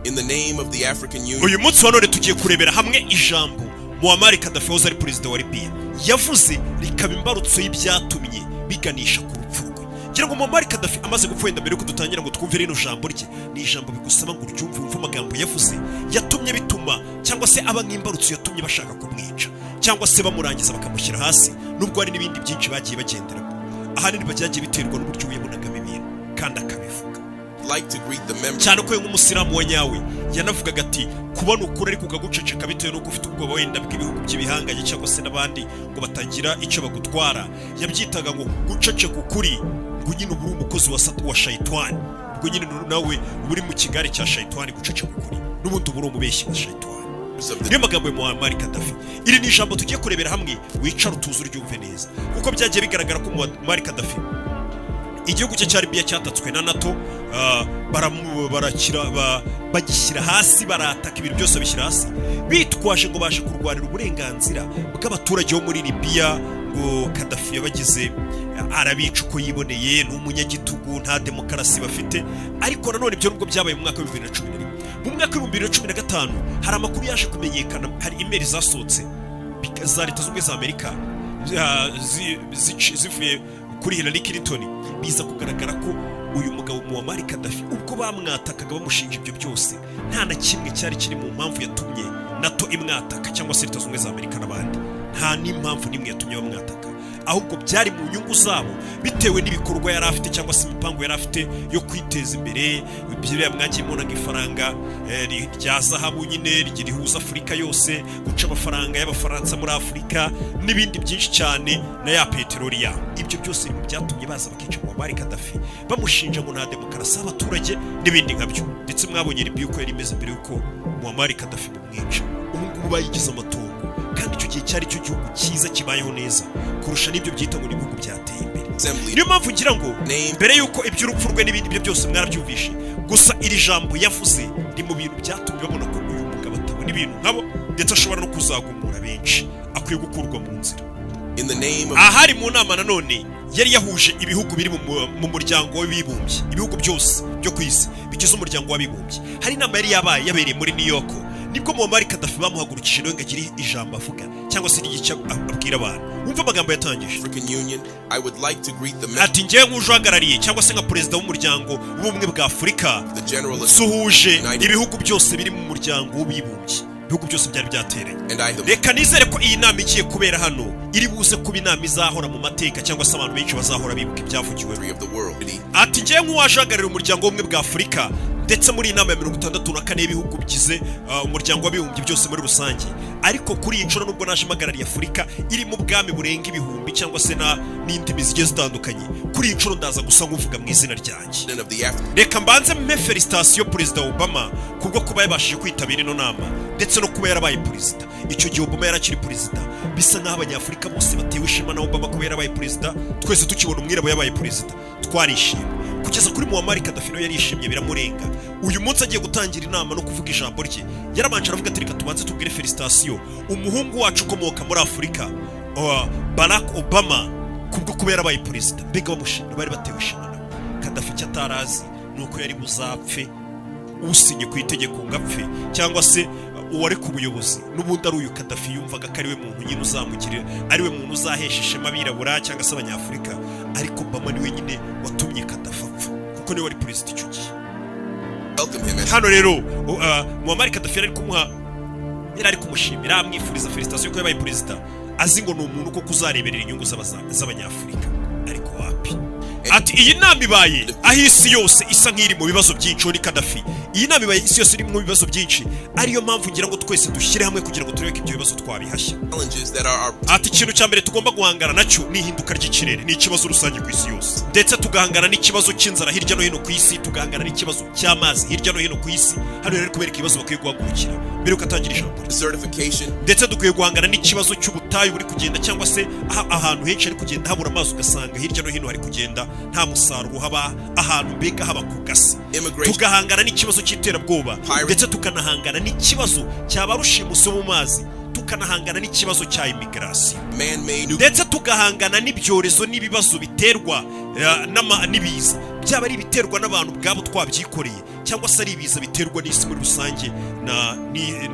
In the name of the African Union, Uyu munsi wa none tugiye kurebera hamwe ijambo Muammar Gaddafi wahoze ari perezida wa Libya yavuze, rikaba imbarutso y'ibyatumye biganisha ku rupfu rwe. Ngira ngo Muammar Gaddafi amaze gupfa, wenda mbere yuko dutangira ngo twumve rino jambo rye, ni ijambo bigusaba ngo uryumve, wumve amagambo yavuze yatumye bituma cyangwa se aba nk'imbarutso yatumye bashaka kumwica cyangwa se bamurangiza bakamushyira hasi, nubwo hari n'ibindi byinshi bagiye bagenderamo. Ahanini byagiye biterwa n'uburyo we yabonagamo ibintu kandi akabivuga. like to greet the members Cyane ko we nk'umusilamu wa nyawe yanavugaga ati kubona ukuri ariko ukaguceceka bitewe n'uko ufite ubwoba wenda bw'ibihugu by'ibihanganye cyangwa se n'abandi ngo batagira icyo bagutwara. Yabyitaga ngo guceceka ukuri ngo nyine uba uri umukozi wa shayitwani, ubwo nyine nawe uba uri mu kigare cya shayitwani. Guceceka ukuri n'ubundi uba uri umubeshyi nka shayitwani. of the Niyo magambo ya Muammar Gaddafi. Iri ni ijambo tugiye kurebera hamwe, wicara utuze uryumve neza, kuko byagiye bigaragara ko Muammar Gaddafi igihugu cye cya Libya cyatatswe na NATO, barakira bagishyira hasi, barataka ibintu byose babishyira hasi, bitwaje ngo baje kurwanira uburenganzira bw'abaturage bo muri Libya, ngo Gaddafi yabagize arabica uko yiboneye, ni umunyagitugu, nta demokarasi bafite. Ariko nanone ibyo nubwo byabaye mu mwaka wa 2011, mu mwaka wa 2015 hari amakuru yaje kumenyekana. Hari email zasohotse za Leta Zunze Ubumwe za Amerika, zivuye kuri Hillary Clinton. Biza kugaragara ko uyu mugabo Muammar Gaddafi, ubwo bamwatakaga bamushinja ibyo byose, nta na kimwe cyari kiri mu mpamvu yatumye NATO imwataka cyangwa se Leta Zunze Ubumwe za Amerika n'abandi. Nta n'impamvu n'imwe yatumye bamwataka, ahubwo byari mu nyungu zabo bitewe n'ibikorwa yari afite cyangwa se imipango yari afite yo kwiteza imbere. Biriya mwagiye mubonaga ifaranga rya zahabu nyine rihuza Afurika yose, guca amafaranga y'Abafaransa muri Afurika n'ibindi byinshi cyane, na ya peteroli yabo. Ibyo byose biri mu byatumye baza bakica Muammar Gaddafi, bamushinja ngo nta demokarasi y'abaturage n'ibindi nkabyo. Ndetse mwabonye Libya uko yari imeze mbere y'uko Muammar Gaddafi bamwica. Ubu ngubu bayigize amatongo, kandi icyo gihe cyari cyo gihugu cyiza kibayeho neza kurusha n'ibyo byita ngo ni ibihugu byateye imbere. Assembly Niyo mpamvu ngira ngo Name. mbere y'uko iby'urupfu rwe n'ibindi ibyo byose mwarabyumvishe, gusa iri jambo yavuze ni mu bintu byatumye babona ko uyu mugabo atabona ibintu nkabo, ndetse ashobora no kuzagumura benshi, akwiye gukurwa mu nzira. In the name of Ahari mu nama nanone yari yahuje ibihugu biri mu Muryango w'Abibumbye, ibihugu byose byo ku isi bigize Umuryango w'Abibumbye. Hari inama yari yabaye yabereye muri New York, nibwo Muammar Gaddafi bamuhagurukije nawe ngo agire ijambo avuga cyangwa se igice abwira abantu. Wumva amagambo yatangije. African Union, I would like to greet the members Ati ngewe nk'uje uhagarariye cyangwa se nka perezida w'Umuryango w'Ubumwe bwa Afurika, of the General suhuje United ibihugu byose biri mu Muryango w'Abibumbye, ibihugu byose byari byateranye. and I Reka nizere ko iyi nama igiye kubera hano iri buze kuba inama izahora mu mateka, cyangwa se abantu benshi bazahora bibuka ibyavugiwemo. of the world. Ati ngewe nk'uwaje uhagarariye Umuryango w'Ubumwe bwa Afurika, ndetse muri iyi nama ya 64 y'ibihugu bigize Umuryango w'Abibumbye byose muri rusange, ariko kuri iyi nshuro nubwo naje mpagarariye Afurika irimo ubwami burenga ibihumbi cyangwa se n'indimi zigiye zitandukanye, kuri iyi nshuro ndaza gusa nk'uvuga mu izina ryanjye. Of the African Reka mbanze mpe félicitations Perezida Obama kubwo kuba yabashije kwitabira ino nama, ndetse no kuba yarabaye perezida. Icyo gihe Obama yari akiri perezida, bisa nk'aho Abanyafurika bose batewe ishema na Obama kuba yarabaye perezida. Twese tukibona umwirabura yabaye perezida twarishimye, kugeza kuri Muammar Gaddafi nawe yarishimye biramurenga. Uyu munsi agiye gutangira inama no kuvuga ijambo rye, yarabanje aravuga ati reka tubanze tubwire félicitations umuhungu wacu ukomoka muri Afurika, Barack Obama, kubwo kuba yarabaye perezida. Mbega bamushimira, bari batewe ishema nawe. Gaddafi icyo atarazi ni uko yari buzapfe usinye ku itegeko ngo apfe, cyangwa se uwari ku buyobozi n'ubundi ari uyu Gaddafi yumvaga ko ari we muntu nyine uzamugirira, ari we muntu uzahesha ishema abirabura cyangwa se Abanyafurika. Ariko Obama niwe nyine watumye Gaddafi apfa, kuko niwe wari perezida icyo gihe. Welcome him as Hano rero Muammar Gaddafi yari ari kumuha, yari ari kumushimira, amwifuriza félicitations ko yabaye perezida, azi ngo ni umuntu koko uzareberera inyungu z'Abanyafurika, ariko wapi. Ati iyi nama ibaye aho isi yose isa nk'iri mu bibazo byinshi. Uwo ni Gaddafi. Iyi nama ibaye isi yose iri mu bibazo byinshi, ariyo mpamvu ngira ngo twese dushyire hamwe kugira ngo turebe ko ibyo bibazo twabihashya. Challenges that are our Ati ikintu cya mbere tugomba guhangana nacyo ni ihinduka ry'ikirere, ni ikibazo rusange ku isi yose, ndetse tugahangana n'ikibazo cy'inzara hirya no hino ku isi, tugahangana n'ikibazo cy'amazi hirya no hino ku isi. Hano rero ari kubereka ibibazo bakwiye guhagurukira mbere yuko atangira ijambo rye. Desertification, Ndetse dukwiye guhangana n'ikibazo cy'ubutayu buri kugenda, cyangwa se ahantu henshi hari kugenda habura amazi, ugasanga hirya no hino hari kugenda nta musaruro haba, ahantu mbega haba ku gasi. Immigration, Tugahangana n'ikibazo cy'iterabwoba, Pirate. ndetse tukanahangana n'ikibazo cyaba rushimusi mu mazi, tukanahangana n'ikibazo cya immigration, man-made ndetse tugahangana n'ibyorezo n'ibibazo biterwa n'ibiza. Byaba ari ibiterwa n'abantu ubwabo twabyikoreye, cyangwa se ari ibiza biterwa n'isi muri rusange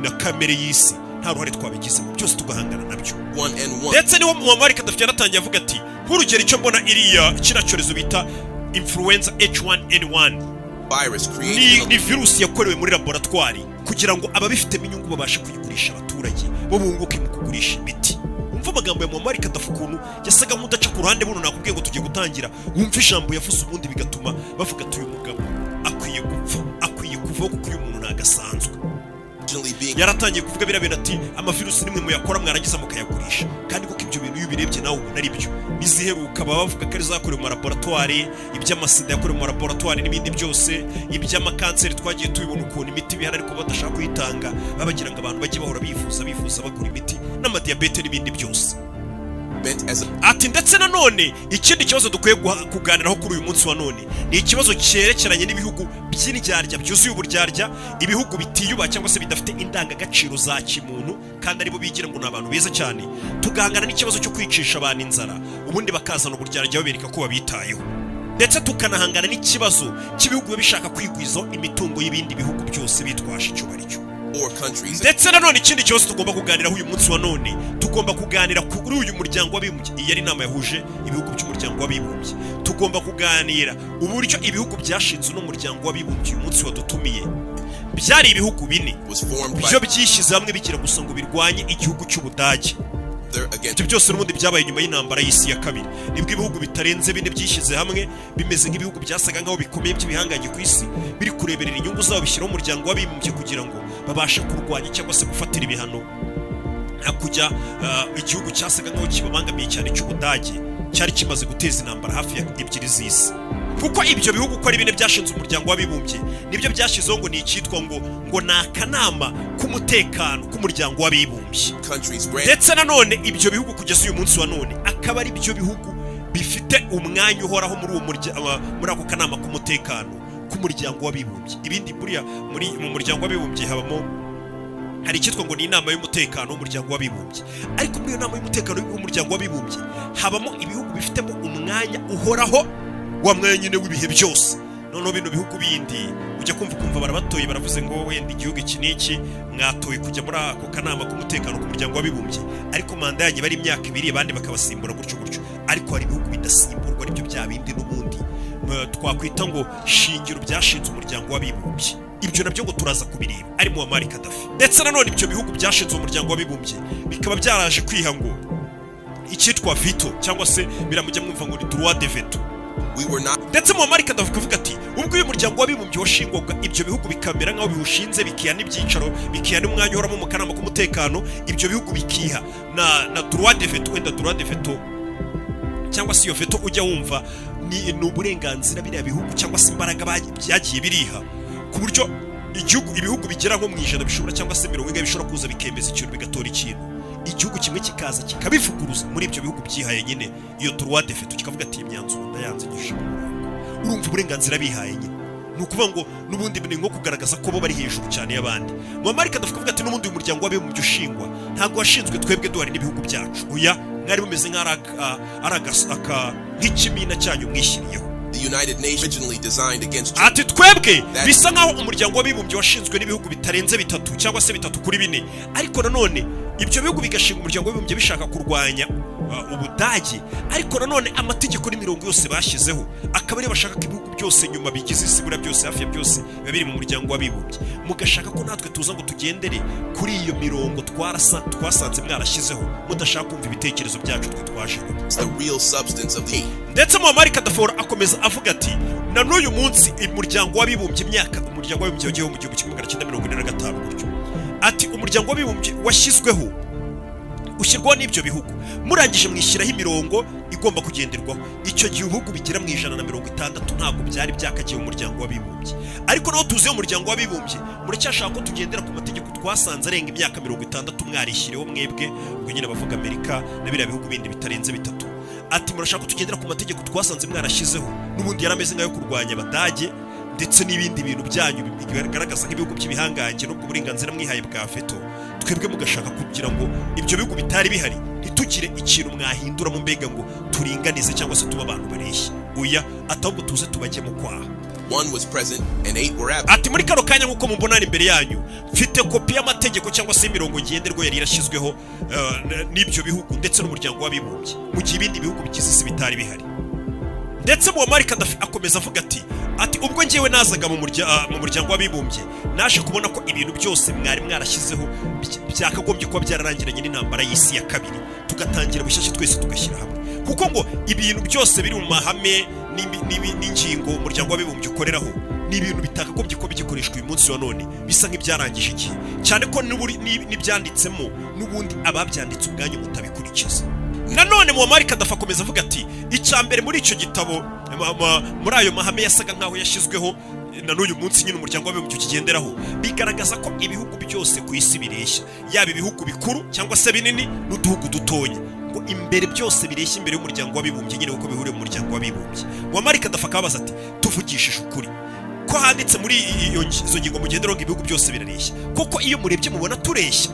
na kamere y'isi, nta ruhare twabigizemo, byose tugahangana nabyo. One and one. Ndetse niwo Muammar Gaddafi yanatangiye avuga ati, nk'urugero icyo mbona, iriya kiriya cyorezo bita influenza H1N1 Virus created ni, in a ni virusi yakorewe muri laboratwari kugira ngo ababifitemo inyungu babashe kuyigurisha abaturage, bo bunguke mu kugurisha imiti. Wumva amagambo ya Muammar Gaddafi, ukuntu yasaga nk'udaca ku ruhande. Buno nakubwiye ngo tugiye gutangira, wumva ijambo yavuze, ubundi bigatuma bavuga ati uyu mugabo akwiye gupfa, akwiye kuvaho, kuko uyu muntu ntabwo asanzwe. Originally being Yaratangiye kuvuga biriya bintu ati amavirusi nimwe muyakora, mwarangiza mukayagurisha. Kandi koko ibyo bintu iyo ubirebye nawe ubona ari byo. N'iziheruka baba bavuga ko ari zakorewe mu laboratwari, iby'amasida yakorewe mu laboratwari n'ibindi byose, iby'amakanseri twagiye tubibona ukuntu imiti ibihari ariko badashaka kuyitanga, baba bagira ngo abantu bajye bahora bivuza, bivuza, bagura imiti, n'amadiyabete n'ibindi byose. Meant as a Ati ndetse nanone ikindi kibazo dukwiye kuganiraho kuri uyu munsi wa none ni ikibazo cyerekeranye n'ibihugu by'indyarya, byuzuye uburyarya, ibihugu bitiyubaha cyangwa se bidafite indangagaciro za kimuntu, kandi aribo bigira ngo ni abantu beza cyane. Tugahangana n'ikibazo cyo kwicisha abantu inzara, ubundi bakazana uburyarya babereka ko babitayeho. Ndetse tukanahangana n'ikibazo cy'ibihugu biba bishaka kwigwizaho imitungo y'ibindi bihugu byose bitwaje icyo bari cyo. Four countries Ndetse nanone ikindi kibazo tugomba kuganiraho uyu munsi wa none, tugomba kuganira kuri uyu muryango w'abibumbye. Iyi yari inama yahuje ibihugu by'umuryango w'abibumbye. Tugomba kuganira uburyo ibihugu byashinze uno muryango w'abibumbye uyu munsi wadutumiye byari ibihugu bine was formed by byo byishyize hamwe bigira gusa ngo birwanye igihugu cy'Ubudage. their against Ibyo byose n'ubundi byabaye nyuma y'intambara y'isi ya kabiri, nibwo ibihugu bitarenze bine byishyize hamwe, bimeze nk'ibihugu byasaga nk'aho bikomeye by'ibihangange ku isi, biri kureberera inyungu zabo, bishyiraho umuryango w'abibumbye kugira ngo babashe kurwanya cyangwa se gufatira ibihano kujya igihugu cyasaga nk'aho kibabangamiye cyane cy'Ubudage, cyari kimaze guteza intambara hafi ya ebyiri z'isi. Kuko ibyo bihugu uko ari bine byashinze umuryango w'abibumbye, nibyo byashyizeho ngo ni icyitwa ngo ni akanama k'umutekano k'umuryango w'abibumbye. Countries grant Ndetse nanone ibyo bihugu kugeza uyu munsi wa none akaba ari byo bihugu bifite umwanya uhoraho muri uwo muri ako kanama k'umutekano k'umuryango w'abibumbye. Ibindi buriya mu muryango w'abibumbye habamo, hari icyitwa ngo ni inama y'umutekano w'umuryango w'abibumbye, ariko muri iyo nama y'umutekano w'umuryango w'abibumbye habamo ibihugu bifitemo umwanya uhoraho, wa mwanya nyine w'ibihe byose. Noneho bino bihugu bindi ujya kumva ukumva barabatoye, baravuze ngo wenda igihugu iki n'iki mwatoye kujya muri ako kanama k'umutekano k'umuryango w'abibumbye, ariko manda yanyu iba ari imyaka 2, abandi bakabasimbura gutyo gutyo. Ariko hari ibihugu bidasimburwa, aribyo bya bindi n'ubundi twakwita ngo shingiro byashinze umuryango w'abibumbye. Ibyo nabyo ngo turaza kubireba, ari Muammar Gaddafi. Ndetse nanone ibyo bihugu byashinze umuryango w'abibumbye bikaba byaraje kwiha ngo icyitwa veto, cyangwa se biramujya mwumva ngo ni droit de veto. We were not Ndetse Muammar Gaddafi akavuga ati ubwo uyu muryango w'abibumbye washingwaga, ibyo bihugu bikamera nk'aho biwushinze, bikiha n'ibyicaro, bikiha n'umwanya uhoramo mu kanama k'umutekano, ibyo bihugu bikiha na droit de veto. Wenda droit de veto cyangwa se iyo veto ujya wumva ni uburenganzira biriya bihugu cyangwa se imbaraga byagiye biriha, ku buryo igihugu, ibihugu bigera nko mu 100 bishobora, cyangwa se 40 bishobora kuza bikemeza ikintu, bigatora ikintu, igihugu kimwe kikaza kikabivuguruza muri ibyo bihugu byihaye nyine iyo droit de veto, kikavuga ati iyi myanzuro ndayanze, nyujije mu murongo. Urumva uburenganzira bihaye nyine, ni ukuvuga ngo n'ubundi ni nko kugaragaza ko bo bari hejuru cyane y'abandi. Muammar Gaddafi akavuga ati n'ubundi uyu muryango w'abibumbye ushingwa ntabwo washinzwe twebwe duhari n'ibihugu byacu, oya, mwari mumeze nk'ari nk'ikimina cyanyu mwishyiriyeho. The United Nations originally designed against Ati twebwe bisa nk'aho umuryango w'abibumbye washinzwe n'ibihugu bitarenze bitatu cyangwa se bitatu kuri bine, ariko nanone ibyo bihugu bigashinga umuryango w'abibumbye bishaka kurwanya Ubudage, ariko nanone amategeko n'imirongo yose bashyizeho akaba ariyo bashaka ko ibihugu byose nyuma bigize isi, buriya byose, hafi ya byose biba biri mu muryango w'abibumbye, mugashaka ko natwe tuza ngo tugendere kuri iyo mirongo twarasa twasanze mwarashyizeho, mudashaka kumva ibitekerezo byacu twe twaje nyuma. The real substance of the Ndetse Muammar Gaddafi akomeza avuga ati na n'uyu munsi umuryango w'abibumbye, imyaka umuryango w'abibumbye wagiyeho mu 1945 gutyo, ati umuryango w'abibumbye washyizweho, ushyirwaho n'ibyo bihugu, murangije mwishyiraho imirongo igomba kugenderwaho. Icyo gihe ibihugu bigera mu 160 ntabwo byari byakagiye mu muryango w'abibumbye, ariko naho tuzi umuryango w'abibumbye, muracyashaka ko tugendera ku mategeko twasanze arenga imyaka 60 mwarishyiriyeho mwebwe. Ubwo nyine abavuga Amerika na biriya bihugu bindi bitarenze bitatu. Ati murashaka ko tugendera ku mategeko twasanze mwarashyizeho, n'ubundi yari ameze nk'ayo kurwanya Abadage ndetse n'ibindi bintu byanyu bigaragaza nk'ibihugu by'ibihangange, n'ubwo burenganzira mwihaye bwa veto, twebwe mugashaka kugira ngo ibyo bihugu bitari bihari ntitugire ikintu mwahinduramo, mbega ngo turinganize cyangwa se tube abantu bareshya. Oya, ati ahubwo tuze tubajye mu kwaha. One was present and eight were absent. Ati muri kano kanya, nk'uko mubona hano imbere yanyu, mfite kopi y'amategeko cyangwa se imirongo ngenderwaho yari yarashyizweho n'ibyo bihugu ndetse n'Umuryango w'Abibumbye, mu gihe ibindi bihugu bigize isi bitari bihari. Ndetse Muammar Gaddafi akomeza avuga ati ubwo ngewe nazaga mu Muryango w'Abibumbye, naje kubona ko ibintu byose mwari mwarashyizeho byakagombye kuba byararangiranye n'Intambara y'Isi ya Kabiri, tugatangira bushyashya twese tugashyira hamwe, kuko ngo ibintu byose biri mu mahame n'ingingo Umuryango w'Abibumbye ukoreraho ni ibintu bitakagombye kuba bigikoreshwa uyu munsi wa none, bisa nk'ibyarangije igihe, cyane ko n'ibyanditsemo n'ubundi ababyanditse ubwanyu mutabikurikiza. Nanone Muammar Gaddafi akomeza avuga ati icya mbere muri icyo gitabo, muri ayo mahame yasaga nk'aho yashyizweho na n'uyu munsi nyine Umuryango w'Abibumbye ukigenderaho, bigaragaza ko ibihugu byose ku isi bireshya, yaba ibihugu bikuru cyangwa se binini n'uduhugu dutonya, ngo imbere byose bireshya imbere y'Umuryango w'Abibumbye nyine, kuko bihuriye mu Muryango w'Abibumbye. Muammar Gaddafi akababaza ati tuvugishije ukuri, ko handitse muri izo ngingo mugenderaho ngo ibihugu byose birareshya, koko iyo murebye mubona tureshya?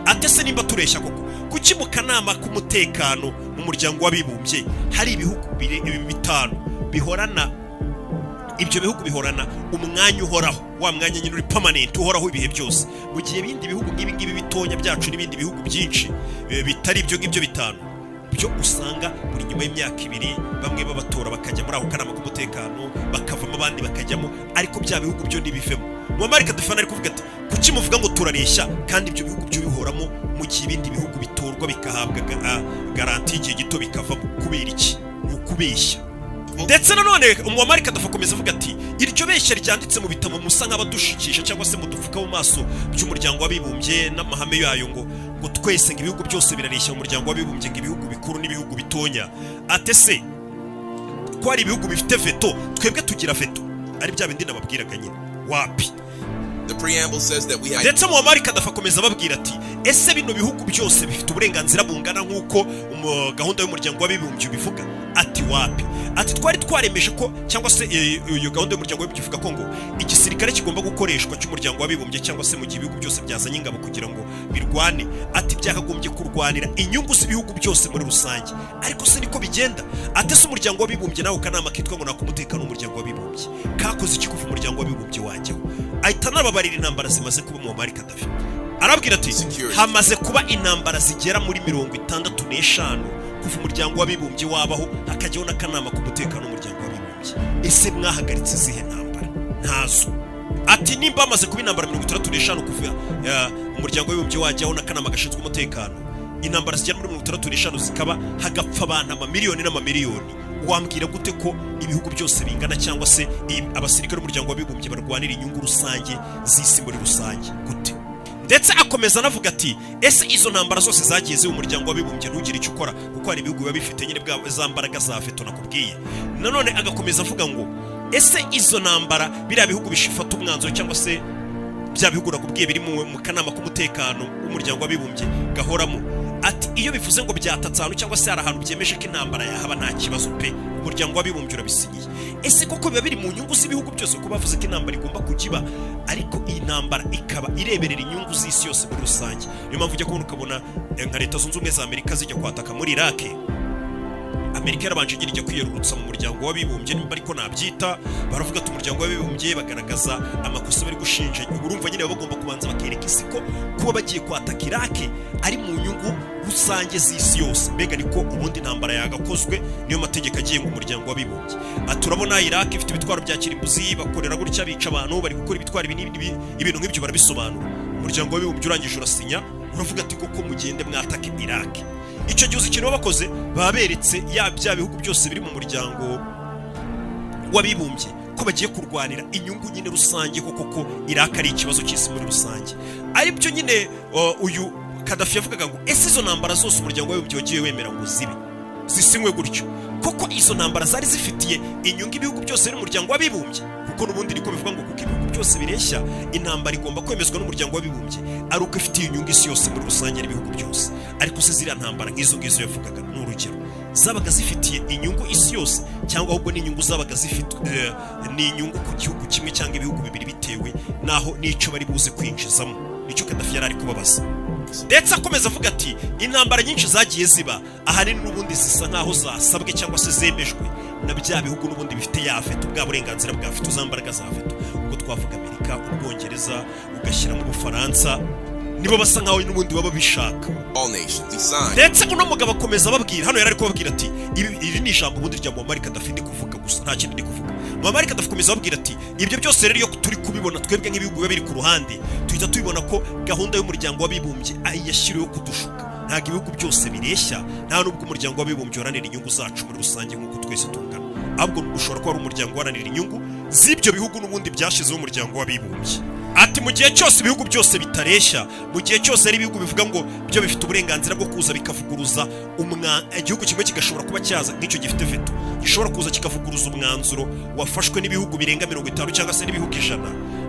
Ate se nimba tureshya koko, kuki mu kanama k'umutekano mu Muryango w'Abibumbye hari ibihugu bitanu bihorana, ibyo bihugu bihorana umwanya uhoraho, wa mwanya nyine uri permanent, uhoraho ibihe byose, mu gihe ibindi bihugu nk'ibi ngibi bitonya byacu n'ibindi bihugu byinshi bitari ibyo ngibyo bitanu byo usanga buri nyuma y'imyaka 2 bamwe babatora bakajya muri ako kanama k'umutekano, bakavamo abandi bakajyamo, ariko bya bihugu byo ntibivemo? Muammar Gaddafi ari kuvuga ati kuki muvuga ngo turareshya kandi ibyo bihugu byo bihoramo, mu gihe ibindi bihugu bitorwa bikahabwa garantie y'igihe gito bikavamo? Kubera iki? Ni ukubeshya. Ndetse nanone Muammar Gaddafi akomeza avuga ati iryo beshya ryanditse mu bitabo musa nk'abadushikisha cyangwa se mudupfuka mu maso by'Umuryango w'Abibumbye n'amahame yayo, ngo twese, ngo ibihugu byose birareshya mu Muryango w'Abibumbye, ngo ibihugu bikuru n'ibihugu bitonya, ate se ko hari ibihugu bifite veto, twebwe tugira veto? Ari bya bindi nababwiraga nyine, wapi. The preamble says that we have Ndetse Muammar Gaddafi akomeza ababwira ati ese bino bihugu byose bifite uburenganzira bungana nk'uko gahunda y'Umuryango w'Abibumbye ubivuga? Ati wapi. Ati twari twaremeje ko, cyangwa se iyo gahunda y'Umuryango w'Abibumbye ivuga ko ngo igisirikare kigomba gukoreshwa cy'Umuryango w'Abibumbye, cyangwa se mu gihe ibihugu byose byazanye ingabo kugira ngo birwane, ati byakagombye kurwanira inyungu z'ibihugu byose muri rusange. Ariko se niko bigenda? Ate se Umuryango w'Abibumbye nawe kanama kitwa ngo nakumutekano w'Umuryango w'Abibumbye kakoze iki kuva Umuryango w'Abibumbye wajyaho? Ahita anababarira intambara zimaze kuba. Muammar Gaddafi arabwira ati Security. hamaze kuba intambara zigera muri 65 kuva Umuryango w'Abibumbye wabaho, hakajyaho n'akanama k'umutekano w'Umuryango w'Abibumbye. Ese mwahagaritse izihe ntambara? Ntazo. Ati nimba hamaze kuba intambara 65 kuva Umuryango w'Abibumbye wajyaho n'akanama gashinzwe umutekano, intambara zigera muri 65 zikaba, hagapfa abantu amamiliyoni n'amamiliyoni, wambwira gute ko ibihugu byose bingana, cyangwa se abasirikare b'Umuryango w'Abibumbye barwanira inyungu rusange z'isi muri rusange gute? Ndetse akomeza anavuga ati ese izo ntambara zose zagiye ziba, Umuryango w'Abibumbye ntugire icyo ukora, kuko hari ibihugu biba bifite nyine bwa za mbaraga za veto nakubwiye? Nanone agakomeza avuga ngo ese izo ntambara biriya bihugu bifata umwanzuro, cyangwa se bya bihugu nakubwiye biri mu kanama k'umutekano w'Umuryango w'Abibumbye gahoramo, ati iyo bivuze ngo byatatse ahantu cyangwa se hari ahantu byemeje ko intambara yahaba, nta kibazo pe, Umuryango w'Abibumbye urabisigiye, ese koko biba biri mu nyungu z'ibihugu byose? Kuko bavuze ko intambara igomba kujya iba, ariko iyi ntambara ikaba ireberera inyungu z'isi yose muri rusange. Niyo mpamvu ujya kubona ukabona nka Leta Zunze Ubumwe za Amerika zijya kwataka muri Iraq, Amerika yarabanje nyine ijya kwiyerurutsa mu Muryango w'Abibumbye, nimba ariko nabyita. Baravuga ati Umuryango w'Abibumbye, bagaragaza amakosa bari gushinja. Urumva nyine baba bagomba kubanza bakereka isi ko kuba bagiye kwataka Irake ari mu nyungu rusange z'isi yose. Mbega niko ubundi intambara yagakozwe, niyo mategeko agenga Umuryango w'Abibumbye. Ati urabona Iraq ifite ibitwaro bya kirimbuzi, bakorera gutya, bica abantu, bari gukora ibitwaro ibi n'ibi n'ibi, ibintu nk'ibyo barabisobanura. Umuryango w'Abibumbye urangije urasinya, uravuga ati koko mugende mwatake Iraq. Icyo gihe uzi ikintu baba bakoze? Baba beretse ya bya bihugu byose biri mu Muryango w'Abibumbye ko bagiye kurwanira inyungu nyine rusange, koko ko Iraq ari ikibazo cy'isi muri rusange. Aribyo nyine uyu Kadafi yavugaga ngo ese izo ntambara zose Umuryango w'Abibumbye wagiye wemera ngo zibe, zisinywe gutyo, koko izo ntambara zari zifitiye inyungu ibihugu byose biri mu Muryango w'Abibumbye? Kuko n'ubundi niko bivuga ngo kuko ibihugu byose bireshya, intambara igomba kwemezwa n'Umuryango w'Abibumbye ari uko ifitiye inyungu isi yose muri rusange n'ibihugu byose. Ariko se ziriya ntambara nk'izo ngizo yavugaga, ni urugero, zabaga zifitiye inyungu isi yose, cyangwa ahubwo n'inyungu zabaga zifite ni inyungu ku gihugu kimwe cyangwa ibihugu bibiri, bitewe n'aho n'icyo bari buze kwinjizamo? Nicyo Kadafi yari ari kubabaza. Ndetse akomeza avuga ati intambara nyinshi zagiye ziba ahanini n'ubundi zisa nk'aho zasabwe cyangwa se zemejwe. na bya bihugu n'ubundi bifite ya veto, bwa burenganzira bwa veto, za mbaraga za veto. Ubwo twavuga Amerika, Ubwongereza, ugashyiramo Ubufaransa, nibo basa nkaho n'ubundi baba bishaka. All nations. He signed Ndetse uno mugabo akomeza ababwira, hano yari ari kubabwira ati iri ni ijambo ubundi rya Muammar Gaddafi ndi kuvuga gusa, nta kindi ndi kuvuga. Muammar Gaddafi akomeza ababwira ati ibyo byose rero iyo turi kubibona twebwe nk'ibihugu biba biri ku ruhande, tuhita tubibona ko gahunda y'Umuryango w'Abibumbye ari yashyiriweho kudushuka. Ntabwo ibihugu byose bireshya, nta nubwo Umuryango w'Abibumbye uharanira inyungu zacu muri rusange nk'uko twese tungana, ahubwo ushobora kuba ari umuryango uharanira inyungu z'ibyo bihugu n'ubundi byashyizeho Umuryango w'Abibumbye. Ati mu gihe cyose ibihugu byose bitareshya, mu gihe cyose ari ibihugu bivuga ngo byo bifite uburenganzira bwo kuza bikavuguruza igihugu kimwe kigashobora kuba cyaza nk'icyo gifite veto, gishobora kuza kikavuguruza umwanzuro wafashwe n'ibihugu birenga 50 cyangwa se n'ibihugu 100.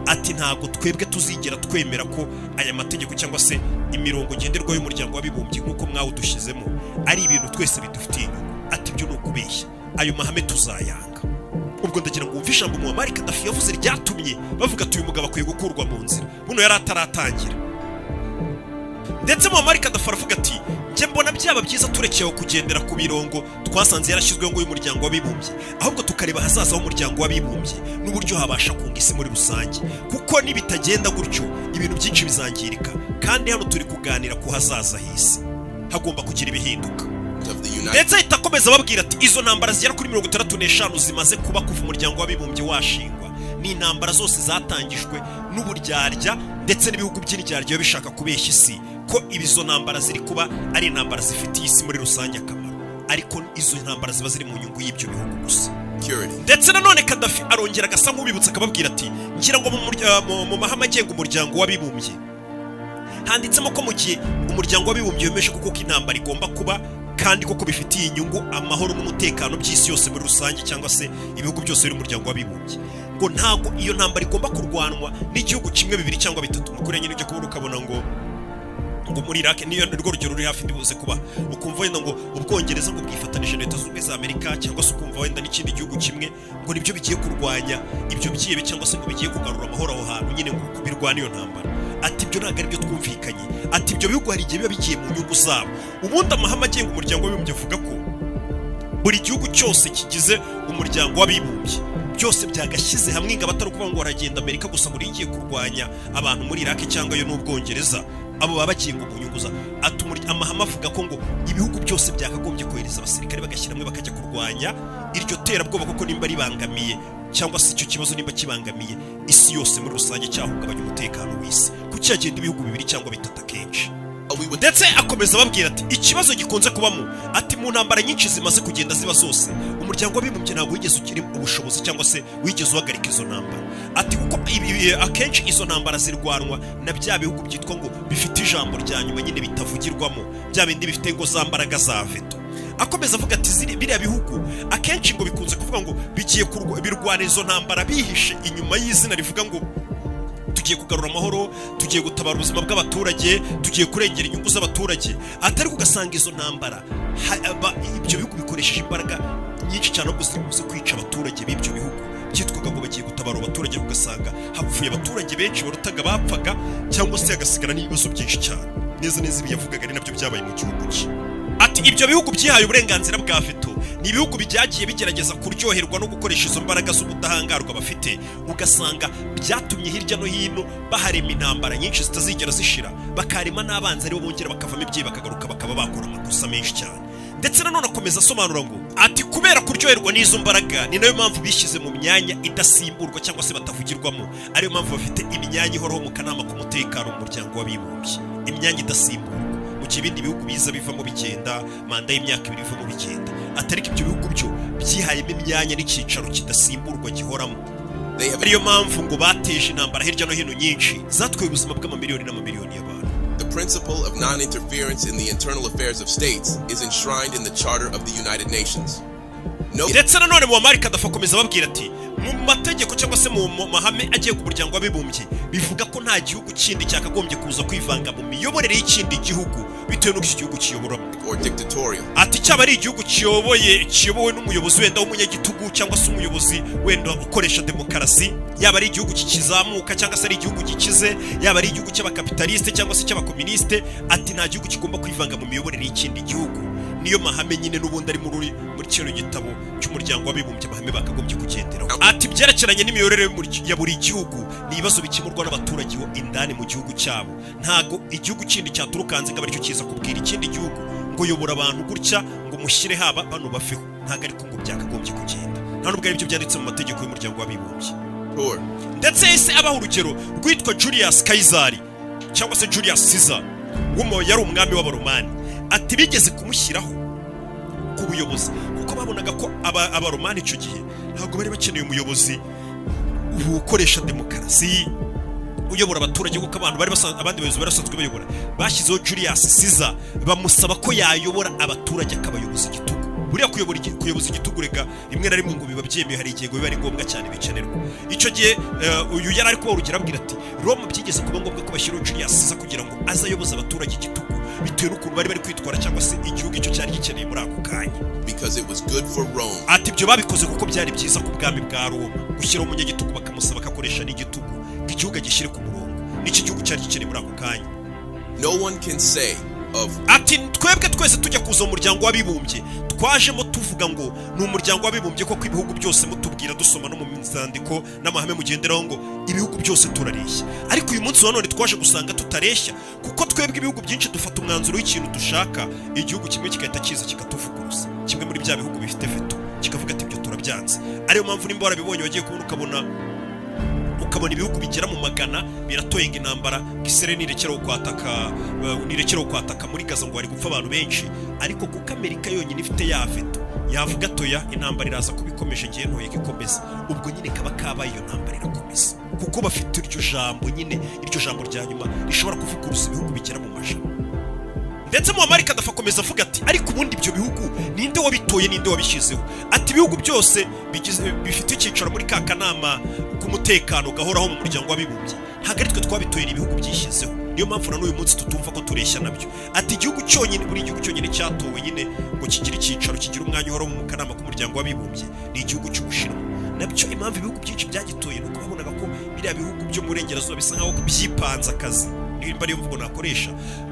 Ati ntabwo twebwe tuzigera twemera ko aya mategeko cyangwa se imirongo ngenderwaho y'Umuryango w'Abibumbye nk'uko mwawudushyizemo ari ibintu twese bidufitiye inyungu. Ati ibyo ni ukubeshya, ayo mahame tuzayanga. Ubwo ndagira ngo wumve ijambo Muammar Gaddafi yavuze ryatumye bavuga ati uyu mugabo akwiye gukurwa mu nzira, buno yari ataratangira. Ndetse Muammar Gaddafi aravuga ati njye mbona byaba byiza turekewe kugendera ku mirongo twasanze yarashyizweho ngo y'Umuryango w'Abibumbye, ahubwo tukareba ahazaza h'Umuryango w'Abibumbye n'uburyo habasha kunga isi muri rusange, kuko nibitagenda gutyo ibintu byinshi bizangirika, kandi hano turi kuganira ku hazaza h'isi, hagomba kugira ibihinduka. of the United Ndetse ahita akomeza ababwira ati izo ntambara zigera kuri 65 zimaze kuba kuva Umuryango w'Abibumbye washingwa, ni intambara zose zatangijwe n'uburyarya ndetse n'ibihugu by'indyarya biba bishaka kubeshya isi ko izo ntambara ziri kuba ari intambara zifitiye isi muri rusange akamaro, ariko izo ntambara ziba ziri mu nyungu y'ibyo bihugu gusa. Security. Ndetse nanone Kadafi arongera agasa nk'ubibutsa, akababwira ati ngira ngo mu mahame agenga Umuryango w'Abibumbye handitsemo ko mu gihe Umuryango w'Abibumbye wemeje koko ko intambara igomba kuba kandi koko bifitiye inyungu amahoro n'umutekano by'isi yose muri rusange cyangwa se ibihugu byose biri mu Muryango w'Abibumbye, ngo ntabwo iyo ntambara igomba kurwanwa n'igihugu kimwe, bibiri cyangwa bitatu. Mukuru nyine ujya kubona ukabona ngo muri Iraq, niyo rwo rugero ruri hafi ndibuze kuba, ukumva wenda ngo Ubwongereza ngo bwifatanije na Leta Zunze Ubumwe za Amerika, cyangwa se ukumva wenda n'ikindi gihugu kimwe ngo nibyo bigiye kurwanya ibyo byihebe cyangwa se ngo bigiye kugarura amahoro aho hantu nyine ngo birwane iyo ntambara. Ati ibyo ntabwo aribyo twumvikanye. Ati ibyo bihugu hari igihe biba bigiye mu nyungu zabo. Ubundi amahame agenga Umuryango w'Abibumbye avuga ko buri gihugu cyose kigize Umuryango w'Abibumbye byose byagashyize hamwe ingabo, atari ukuvuga ngo haragenda Amerika gusa ngo igiye kurwanya abantu muri Iraq cyangwa yo n'Ubwongereza, abo baba bagiye ngo mu nyungu za. Ati amahame avuga ko ngo ibihugu byose byakagombye kohereza abasirikare bagashyira hamwe bakajya kurwanya iryo terabwoba, kuko nimba ribangamiye cyangwa se icyo kibazo nimba kibangamiye isi yose muri rusange, cyahungabanya umutekano w'isi, kuki hagenda ibihugu bibiri cyangwa bitatu akenshi? We would Ndetse akomeza ababwira ati ikibazo gikunze kubamo, ati mu ntambara nyinshi zimaze kugenda ziba zose, Umuryango w'Abibumbye ntabwo wigeze ugira ubushobozi cyangwa se wigeze uhagarika izo ntambara. Ati kuko akenshi izo ntambara zirwanwa na bya bihugu byitwa ngo bifite ijambo rya nyuma nyine bitavugirwamo, bya bindi bifite ngo za mbaraga za veto. Akomeza avuga ati biriya bihugu akenshi ngo bikunze kuvuga ngo bigiye birwana izo ntambara bihishe inyuma y'izina rivuga ngo tugiye kugarura amahoro, tugiye gutabara ubuzima bw'abaturage, tugiye kurengera inyungu z'abaturage. Atari ugasanga izo ntambara ibyo bihugu bikoresheje imbaraga nyinshi cyane ahubwo ziri buze kwica abaturage b'ibyo bihugu byitwaga ngo bagiye gutabara abaturage, ugasanga hapfuye abaturage benshi barutaga bapfaga, cyangwa se hagasigara n'ibibazo byinshi cyane. Neza neza ibi yavugaga ari nabyo byabaye mu gihugu cye. Ati ibyo bihugu byihaye uburenganzira bwa veto ni ibihugu byagiye bigerageza kuryoherwa no gukoresha izo mbaraga z'ubudahangarwa bafite, ugasanga byatumye hirya no hino baharema intambara nyinshi zitazigera zishira, bakarema n'abanzi aribo bongera bakavamo ibyeyi bakagaruka bakaba bakora amakosa menshi cyane. Ndetse nanone akomeza asobanura ngo ati kubera kuryoherwa n'izo mbaraga ni nayo mpamvu bishyize mu myanya idasimburwa cyangwa se batavugirwamo, ariyo mpamvu bafite imyanya ihoraho mu kanama k'umutekano mu Muryango w'Abibumbye, imyanya idasimburwa, mu gihe ibindi bihugu biza bivamo bigenda, manda y'imyaka 2 bivamo bigenda. Atari ko ibyo bihugu byo byihayemo imyanya n'icyicaro kidasimburwa gihoramo. They have Ariyo mpamvu ngo bateje intambara hirya no hino nyinshi zatwaye ubuzima bw'amamiliyoni n'amamiliyoni y'abantu. The principle of non-interference in the internal affairs of states is enshrined in the Charter of the United Nations. No Ndetse nanone Muammar Gaddafi akomeza ababwira ati mu mategeko cyangwa se mu mahame agenga Umuryango w'Abibumbye bivuga ko nta gihugu kindi cyakagombye kuza kwivanga mu miyoborere y'ikindi gihugu bitewe n'uko iki gihugu kiyoboramo. or dictatorial. Ati cyaba ari igihugu kiyobowe n'umuyobozi wenda w'umunyagitugu cyangwa se umuyobozi wenda ukoresha demokarasi, yaba ari igihugu kikizamuka cyangwa se ari igihugu gikize, yaba ari igihugu cy'abakapitaliste cyangwa se cy'abakominisite, ati nta gihugu kigomba kwivanga mu miyoborere y'ikindi gihugu. Niyo mahame nyine n'ubundi ari muri kino gitabo cy'Umuryango w'Abibumbye, amahame bakagombye kugenderaho. Ati ibyerekeranye n'imiyoborere ya buri gihugu ni ibibazo bikemurwa n'abaturage bo indani mu gihugu cyabo. Ntago igihugu kindi cyaturuka hanze ngo abe aricyo kiza kubwira ikindi gihugu ngo yobora abantu gutya, ngo mushyire haba bano bafeho. Ntago ariko ngo byakagombye kugenda, nta nubwo ari byo byanditse mu mategeko y'Umuryango w'Abibumbye. Tour. Ndetse yahise abaha urugero rwitwa Julius Caesar cyangwa se Julius Caesar, yari umwami w'Abaromani. Ati bigeze kumushyiraho ku buyobozi kuko babonaga ko Abaromani icyo gihe ntabwo bari bakeneye umuyobozi ukoresha demokarasi, uyobora abaturage, kuko abantu bari abandi bayobozi bari basanzwe bayobora. Bashyizeho Julius Caesar, bamusaba ko yayobora abaturage akabayoboza igitugu. Buriya kuyoboza igitugu rega rimwe na rimwe ngo biba byemewe, hari igihe ngo biba ari ngombwa cyane, bikenerwa. Icyo gihe uyu yari ari kubaha urugero abwira ati Roma byigeze kuba ngombwa ko bashyiraho Julius Caesar kugira ngo aze ayoboze abaturage igitugu, bitewe n'ukuntu bari bari kwitwara cyangwa se igihugu icyo cyari gikeneye muri ako kanya. Because it was good for Rome. Ati ibyo babikoze kuko byari byiza ku bwami bwa Roma, gushyiraho umunyagitugu bakamusaba akakoresha n'igitugu ngo igihugu agishyire ku murongo. Nicyo igihugu cyari gikeneye muri ako kanya. No one can say of Ati twebwe twese tujya kuza mu Muryango w'Abibumbye, twajemo tuvuga ngo ni Umuryango w'Abibumbye koko ibihugu byose mutubwira, dusoma no mu nzandiko n'amahame mugenderaho ngo ibihugu byose turareshya. Ariko uyu munsi wa none twaje gusanga tutareshya, kuko twebwe ibihugu byinshi dufata umwanzuro w'ikintu dushaka, igihugu kimwe kigahita kiza kikatuvuguruza, kimwe muri bya bihugu bifite veto kikavuga ati ibyo turabyanze. Ariyo mpamvu nimba warabibonye, wagiye kubona ukabona ibihugu bigera mu magana biratoye ngo intambara, ngo Israel nirekeraho kwataka muri Gaza, ngo hari gupfa abantu benshi. Ariko kuko Amerika yonyine ifite ya veto, yavuga atoya, intambara iraza kuba ikomeje, ngiye ntoye ko ikomeza. Ubwo nyine kaba kabaye, iyo ntambara irakomeza kuko bafite iryo jambo nyine, iryo jambo rya nyuma rishobora kuvuguruza ibihugu bigera mu majana. Ndetse Muammar Gaddafi akomeza avuga ati ariko ubundi ibyo bihugu ninde wabitoye, ninde wabishyizeho? Ati ibihugu byose bifite icyicaro muri ka kanama k'umutekano gahoraho mu Muryango w'Abibumbye, ntabwo ari twe twabitoye, ni ibihugu byishyizeho. Niyo mpamvu na n'uyu munsi tutumva ko tureshya nabyo. Ati igihugu cyonyine, buri gihugu cyonyine cyatowe nyine ngo kigire icyicaro, kigire umwanya uhoraho mu kanama k'Umuryango w'Abibumbye ni igihugu cy'Ubushinwa. Nabyo impamvu ibihugu byinshi byagitoye ni uko babonaga ko biriya bihugu byo mu burengerazuba bisa nkaho byipanze akazi, nimba ariyo mvugo nakoresha,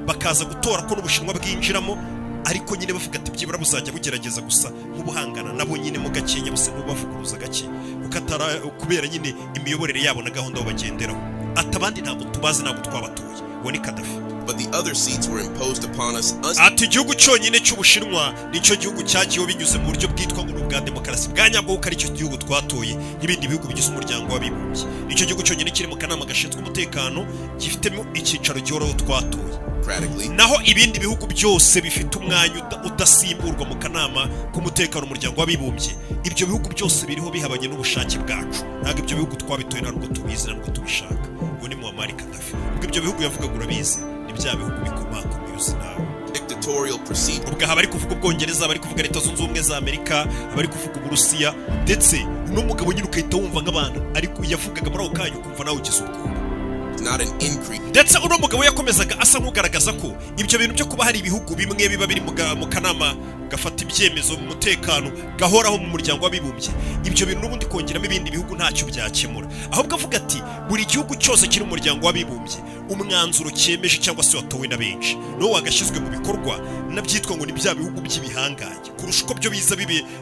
bakaza gutora ko n'Ubushinwa bwinjiramo. Ariko nyine bavuga ati byibura buzajya bugerageza gusa nk'ubuhangana nabo nyine mu gakenya, busa nk'ubavuguruza gake, kuko atara kubera nyine imiyoborere yabo na gahunda bagenderaho. Ati abandi ntabwo tubazi, ntabwo twabatoye. Uwo ni Kadafi. But the other seats were imposed upon us. Ati igihugu cyonyine cy'Ubushinwa nicyo gihugu cyagiyeho binyuze mu buryo bwitwa ngo ni ubwa demokarasi bwa nyabwo, kuko aricyo gihugu twatoye n'ibindi bihugu bigize Umuryango w'Abibumbye. Nicyo gihugu cyonyine kiri mu kanama gashinzwe umutekano gifitemo icyicaro gihoraho twatoye. Democratically. Naho ibindi bihugu byose bifite umwanya udasimburwa mu kanama k'umutekano Umuryango w'Abibumbye, ibyo bihugu byose biriho bihabanye n'ubushake bwacu. Ntabwo ibyo bihugu twabitoye, ntabwo tubizi, ntabwo tubishaka. Uwo ni Muammar Gaddafi. Ubwo ibyo bihugu yavugaga urabizi, ni bya bihugu bikomakomeye uzi nawe. Dictatorial procedure. Ubwo aha bari kuvuga Ubwongereza, bari kuvuga Leta Zunze Ubumwe za Amerika, bari kuvuga Uburusiya. Ndetse uno mugabo nyine ugahita wumva nk'abantu ariko yavugaga muri ako kanya ukumva nawe ugize ubwoba. Not an increase. Ndetse uno mugabo yakomezaga asa nk'ugaragaza ko ibyo bintu byo kuba hari ibihugu bimwe biba biri mu kanama gafata ibyemezo mu mutekano gahoraho mu Muryango w'Abibumbye, ibyo bintu n'ubundi kongeramo ibindi bihugu ntacyo byakemura. Ahubwo avuga ati buri gihugu cyose kiri mu Muryango w'Abibumbye, umwanzuro cyemeje cyangwa se watowe na benshi niwo wagashyizwe mu bikorwa, nabyitwa ngo ni bya bihugu by'ibihangange, kurusha uko byo biza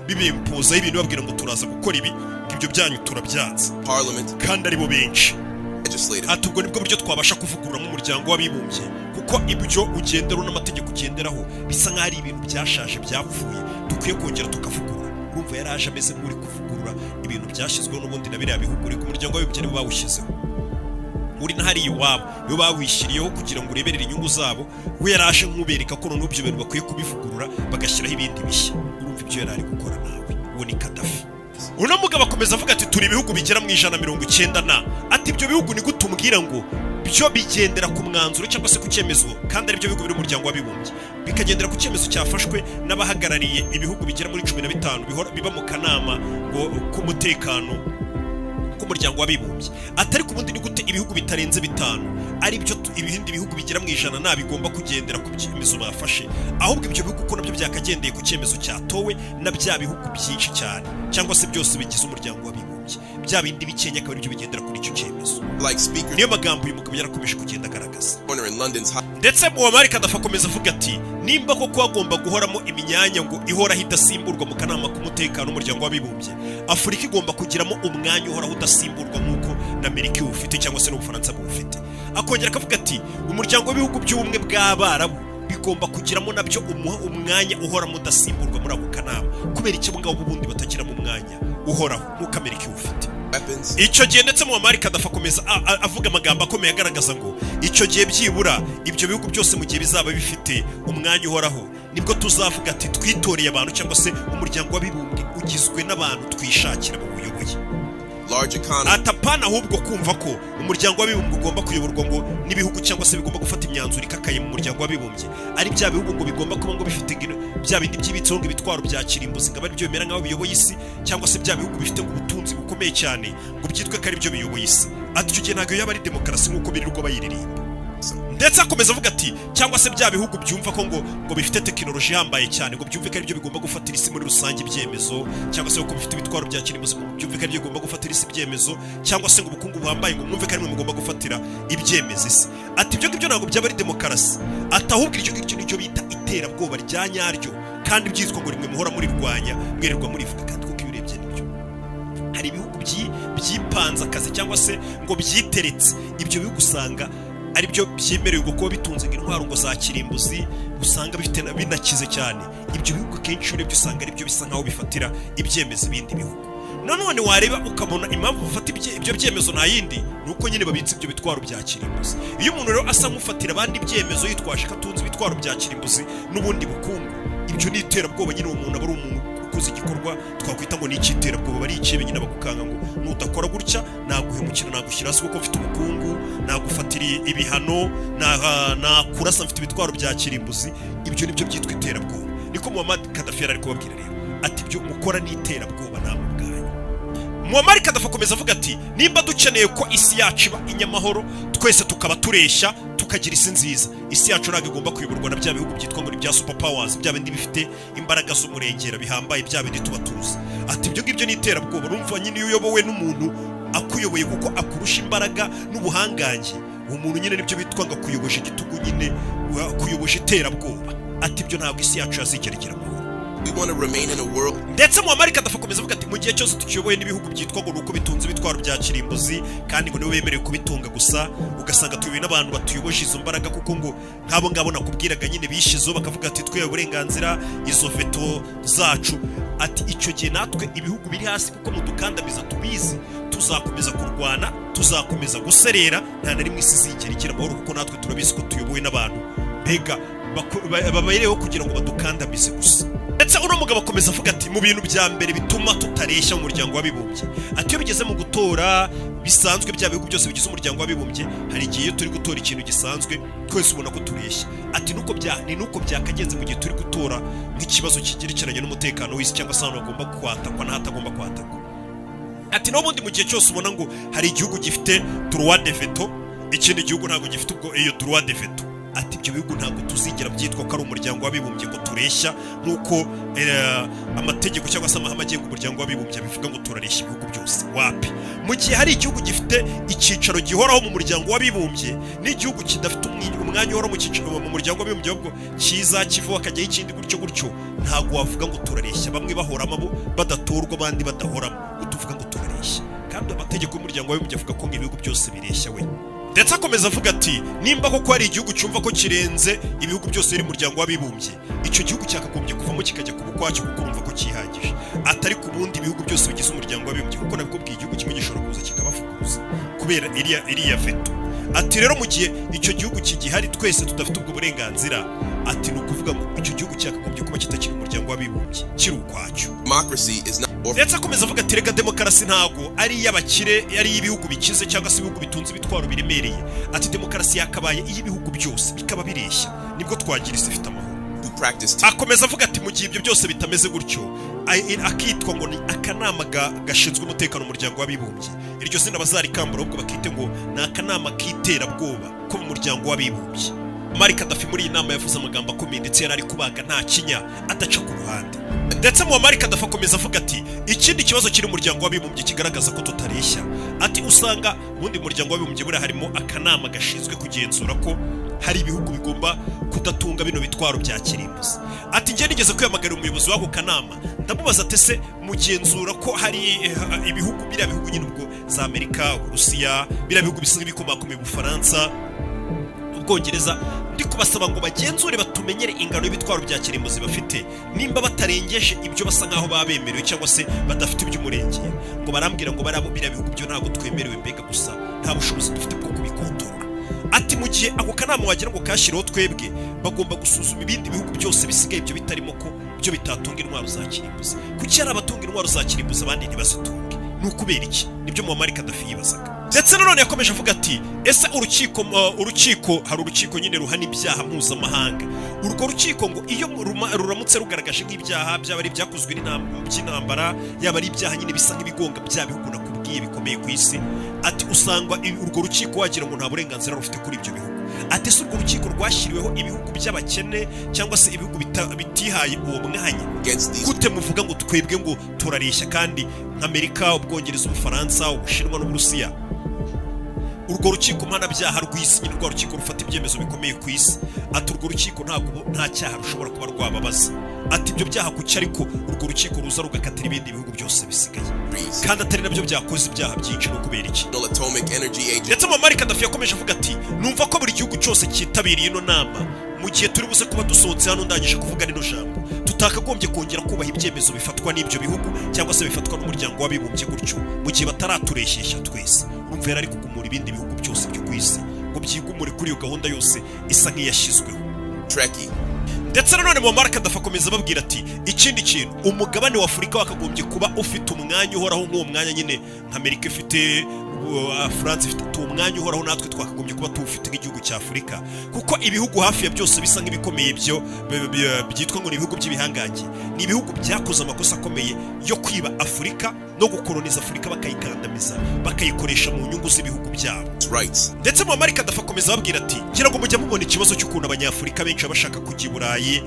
bibimpozaho ibintu babwira ngo turaza gukora ibi, ibyo byanyu turabyanze, Parliament, kandi aribo benshi. legislative Ati ubwo nibwo buryo twabasha kuvugururamo Umuryango w'Abibumbye, kuko ibyo ugenderaho n'amategeko ugenderaho bisa nk'aho ari ibintu byashaje, byapfuye, dukwiye kongera tukavugurura. Urumva yari aje ameze nk'uri kuvugurura ibintu byashyizweho n'ubundi na biriya bihugu. Ariko Umuryango w'Abibumbye nibo bawushyizeho, uri na hariya iwabo, nibo bawishyiriyeho kugira ngo ureberere inyungu zabo. We yari aje nk'ubereka ko noneho ibyo bintu bakwiye kubivugurura, bagashyiraho ibindi bishya. Urumva ibyo yari ari gukora nawe. Uwo ni Kadafi. Uno mugabo akomeza avuga ati turi ibihugu bigera mu 190 na, ati ibyo bihugu ni gute umbwira ngo byo bigendera ku mwanzuro cyangwa se ku cyemezo, kandi aribyo bihugu biri mu Muryango w'Abibumbye, bikagendera ku cyemezo cyafashwe n'abahagarariye ibihugu bigera muri 15 bihora biba mu kanama ngo k'umutekano k'Umuryango w'Abibumbye? Atari ku bundi ni gute ibihugu bitarenze bitanu ari byo ibindi bihugu bigera mu 100 nta bigomba kugendera ku cyemezo bafashe, ahubwo ibyo bihugu ko nabyo byakagendeye ku cyemezo cyatowe na bya bihugu byinshi cyane cyangwa se byose bigize Umuryango w'Abibumbye, bya bindi bikenya akaba aribyo bigendera kuri icyo cyemezo? Like Speaker Niyo magambo uyu mugabo yarakomeje kugenda agaragaza. Corner in London's High Ndetse Muammar Gaddafi akomeza avuga ati nimba koko hagomba guhoramo imyanya ngo ihoraho idasimburwa mu kanama k'umutekano w'Umuryango w'Abibumbye, Afurika igomba kugiramo umwanya uhoraho udasimburwa nk'uko na Amerika iwufite cyangwa se n'Ubufaransa buwufite. Akongera akavuga ati umuryango w'ibihugu by'Ubumwe bw'Abarabu bigomba kugiramo nabyo umwanya uhoramo udasimburwa muri ako kanama. Kubera icyo ngabo ubundi batagiramo umwanya uhoraho nk'uko Amerika iwufite? Weapons, Icyo gihe ndetse Muammar Gaddafi akomeza avuga amagambo akomeye agaragaza ngo icyo gihe byibura ibyo bihugu byose mu gihe bizaba bifite umwanya uhoraho, nibwo tuzavuga ati twitoreye abantu cyangwa se Umuryango w'Abibumbye ugizwe n'abantu twishakira buwuyoboye. Large economies, Atapana ahubwo kumva ko Umuryango w'Abibumbye ugomba kuyoborwa ngo n'ibihugu cyangwa se bigomba gufata imyanzuro ikakaye mu Muryango w'Abibumbye ari bya bihugu ngo bigomba kuba ngo bifite ngo bya bindi byibitseho ngo ibitwaro bya kirimbuzi, ngo abe aribyo bimera nk'aho biyoboye isi, cyangwa se bya bihugu bifite ngo ubutunzi bukomeye cyane ngo byitwe ko aribyo biyoboye isi. Ati icyo gihe ntabwo yaba ari demokarasi nk'uko birirwa bayiririmba. Ndetse akomeza avuga ati cyangwa se bya bihugu byumva ko ngo bifite tekinoloji ihambaye cyane ngo byumve ko aribyo bigomba gufatira isi muri rusange ibyemezo, cyangwa se ko bifite ibitwaro bya kirimbuzi ngo byumve ko aribyo bigomba gufatira isi ibyemezo, cyangwa se ngo ubukungu buhambaye ngo mwumve ko arimwe mugomba gufatira ibyemezo isi. Ati ibyo ngibyo ntabwo byaba ari demokarasi. Ati ahubwo iryo ngiryo nicyo bita iterabwoba rya nyaryo, kandi byitwa ngo rimwe muhora murirwanya, mwirirwa murivuga. Kandi kuko iyo urebye nibyo, hari ibihugu byipanze akazi cyangwa se ngo byiteretse. Ibyo bihugu usanga aribyo byemerewe kuba bitunze ngo intwaro ngo za kirimbuzi, usanga bifite binakize cyane. Ibyo bihugu akenshi urebye usanga aribyo bisa nkaho bifatira ibyemezo ibindi bihugu. Nanone wareba ukabona impamvu bafata ibyo byemezo nta yindi, ni uko nyine babitse ibyo bitwaro bya kirimbuzi. Iyo umuntu rero asa nk'ufatira abandi ibyemezo yitwaje ko atunze ibitwaro bya kirimbuzi n'ubundi bukungu, ibyo ni iterabwoba nyine. Uwo muntu aba ari umuntu ukoze igikorwa twakwita ngo ni icy'iterabwoba, bari ikibe nyine, bagukanga ngo nudakora gutya naguhemukira, nagushyira hasi kuko mfite ubukungu, nagufatira ibihano, nakurasa, mfite ibitwaro bya kirimbuzi. Ibyo nibyo byitwa iterabwoba. Niko Muammar Gaddafi yari ari kubabwira rero, ati ibyo mukora ni iterabwoba namwe ubwanyu. Muammar Gaddafi akomeza avuga ati nimba dukeneye ko isi yacu iba inyamahoro, twese tukaba tureshya, tukagira isi nziza, isi yacu ntabwo igomba kuyoborwa na bya bihugu byitwa ngo ni bya super powers, bya bindi bifite imbaraga z'umurengera bihambaye, bya bindi tuba tuzi. Ati ibyo ngibyo ni iterabwoba. Urumva nyine iyo uyobowe n'umuntu akuyoboye kuko akurusha imbaraga n'ubuhangange, uwo muntu nyine nibyo bitwa ngo akuyoboje igitugu nyine, akuyoboje iterabwoba. Ati ibyo ntabwo isi yacu yazigera igira amahoro. We want to remain in a world Ndetse Muammar Gaddafi akomeza avuga ati mu gihe cyose tukiyoboye n'ibihugu byitwa ngo ni uko bitunze ibitwaro bya kirimbuzi kandi ngo nibo bemerewe kubitunga gusa, ugasanga tuyobowe n'abantu batuyoboje izo mbaraga, kuko ngo nk'abo ngabo nakubwiraga nyine bishizeho bakavuga ati twe uburenganzira, izo veto zacu. Ati icyo gihe natwe ibihugu biri hasi, kuko mudukandamiza tubizi, tuzakomeza kurwana, tuzakomeza guserera, nta na rimwe isi izigera igira amahoro, kuko natwe turabizi ko tuyobowe n'abantu mbega babereyeho kugira ngo badukandamize gusa. Ndetse uno mugabo akomeza avuga ati mu bintu bya mbere bituma tutareshya mu Muryango w'Abibumbye, ati iyo bigeze mu gutora bisanzwe bya bihugu byose bigize Umuryango w'Abibumbye, hari igihe iyo turi gutora ikintu gisanzwe twese ubona ko tureshya. Ati nuko bya ni nuko byakagenze mu gihe turi gutora nk'ikibazo kigerekeranye n'umutekano w'isi cyangwa se ahantu hagomba kwatakwa n'ahatagomba kwatakwa. Ati n'ubundi mu gihe cyose ubona ngo hari igihugu gifite droit de veto, ikindi gihugu ntabwo gifite ubwo iyo droit de veto, ati ibyo bihugu ntabwo tuzigera byitwa ko ari Umuryango w'Abibumbye ngo tureshya nk'uko amategeko cyangwa se amahame agenga Umuryango w'Abibumbye bivuga ngo turareshya ibihugu byose. Wapi, mu gihe hari igihugu gifite icyicaro gihoraho mu Muryango w'Abibumbye n'igihugu kidafite umwanya uhoraho mu cyicaro mu Muryango w'Abibumbye, ahubwo kiza kivaho hakajyaho ikindi gutyo gutyo, ntabwo wavuga ngo turareshya, bamwe bahoramo bo badatorwa, abandi badahoramo, ngo tuvuga ngo turareshya. Kandi amategeko y'Umuryango w'Abibumbye avuga ko ngo ibihugu byose bireshya we. Ndetse akomeza avuga ati nimba koko hari igihugu cyumva ko kirenze ibihugu byose biri mu Muryango w'Abibumbye, icyo gihugu cyakagombye kuvamo kikajya kuba ukwacyo, kuko urumva ko cyihagije. Atari ku bundi ibihugu byose bigize Umuryango w'Abibumbye, kuko nabikubwiye, igihugu kimwe gishobora kuza kikabafukuza kubera iriya veto. Ati rero mu gihe icyo gihugu kigihari twese tudafite ubwo burenganzira, ati ni ukuvuga ngo icyo gihugu cyakagombye kuba kitakiri Umuryango w'Abibumbye, kiri ukwacyo. Democracy is not or Ndetse akomeza avuga ati rega demokarasi ntabwo ari iy'abakire, ari iy'ibihugu bikize cyangwa se ibihugu bitunze ibitwaro biremereye. Ati demokarasi yakabaye iy'ibihugu byose bikaba bireshya, nibwo twagira isi ifite amahoro. Who practice Akomeza avuga ati mu gihe ibyo byose bitameze gutyo, akitwa ngo ni akanama gashinzwe umutekano mu Muryango w'Abibumbye, iryo zina bazarikambura, ahubwo bakite ngo ni akanama k'iterabwoba ko mu Muryango w'Abibumbye. Muammar Gaddafi muri iyi nama yavuze amagambo akomeye, ndetse yari ari kubaga nta kinya, adaca ku ruhande. Ndetse Muammar Gaddafi akomeza avuga ati: "Ikindi kibazo kiri mu Muryango w'Abibumbye kigaragaza ko tutareshya," ati usanga mu wundi Muryango w'Abibumbye buriya harimo akanama gashinzwe kugenzura ko hari ibihugu bigomba kudatunga bino bitwaro bya kirimbuzi. Ati: "Njye nigeze kwiyamagarira umuyobozi w'ako kanama, ndamubaza ati: 'Ese mugenzura ko hari ibihugu, biriya bihugu nyine ubwo za Amerika, Uburusiya, biriya bihugu bisa nk'ibikomakomeye, Ubufaransa, Ubwongereza, ndi kubasaba ngo bagenzure batumenyere ingano y'ibitwaro bya kirimbuzi bafite, nimba batarengeje ibyo basa nk'aho baba bemerewe cyangwa se badafite iby'umurengera?' Ngo barambwira ngo bariya biriya bihugu byo ntabwo twemerewe, mbega gusa nta bushobozi dufite bwo kubikontorora.' Ati mu gihe ako kanama wagira ngo kashyiriweho twebwe, bagomba gusuzuma ibindi bihugu byose bisigaye, ibyo bitarimo, ko byo bitatunga intwaro za kirimbuzi. Kuki hari abatunga intwaro za kirimbuzi abandi ntibazitunge? Ni ukubera iki?" Nibyo Muammar Gaddafi yibazaga. Ndetse nanone yakomeje avuga ati: "Ese urukiko, hari urukiko nyine ruhana ibyaha mpuzamahanga, urwo rukiko ngo iyo ruramutse rugaragaje nk'ibyaha, byaba ari ibyakozwe by'intambara, yaba ari ibyaha nyine bisa nk'ibigonga bya bihugu nakubwiye bikomeye ku isi," ati usanga urwo rukiko wagira ngo nta burenganzira rufite kuri ibyo bihugu. Ati: "Ese urwo rukiko rwashyiriweho ibihugu by'abakene cyangwa se ibihugu bitihaye uwo mwanya?" Against these Gute muvuga ngo twebwe ngo turareshya, kandi nk'Amerika, Ubwongereza, Ubufaransa, Ubushinwa n'Uburusiya, urwo rukiko mpanabyaha rw'isi nyine, rwa rukiko rufata ibyemezo bikomeye ku isi, ati urwo rukiko ntabwo nta cyaha rushobora kuba rwababaza. Ati: "Ibyo byaha kuki ariko urwo rukiko ruza rugakatira ibindi bihugu byose bisigaye countries, kandi atari nabyo byakoze ibyaha byinshi? Ni ukubera iki?" Atomic Energy Agency, Ndetse Muammar Gaddafi yakomeje avuga ati: "Numva ko buri gihugu cyose cyitabiriye ino nama, mu gihe turi buze kuba dusohotse hano ndangije kuvuga rino jambo, tutakagombye kongera kubaha ibyemezo bifatwa n'ibyo bihugu cyangwa se bifatwa n'Umuryango w'Abibumbye gutyo, mu gihe bataratureshyeshya twese." Urumva yari ari kugumura ibindi bihugu byose byo ku isi ngo byigumure kuri iyo gahunda yose isa nk'iyashyizweho. Trekkie, Ndetse nanone Muammar Gaddafi akomeza ababwira ati: "Ikindi kintu, umugabane wa Afurika wakagombye kuba ufite umwanya uhoraho, nk'uwo mwanya nyine nka Amerika ifite, France ifite uwo mwanya uhoraho, natwe twakagombye kuba tuwufite nk'igihugu cya Afurika, kuko ibihugu hafi ya byose bisa nk'ibikomeye byo byitwa ngo ni ibihugu by'ibihangange, ni ibihugu byakoze amakosa akomeye yo kwiba Afurika no gukoloniza Afurika, bakayikandamiza, bakayikoresha mu nyungu z'ibihugu byabo." rights, Ndetse Muammar Gaddafi akomeza ababwira ati: "Ngira ngo mujya mubona ikibazo cy'ukuntu Abanyafurika benshi baba bashaka kujya i Burayi.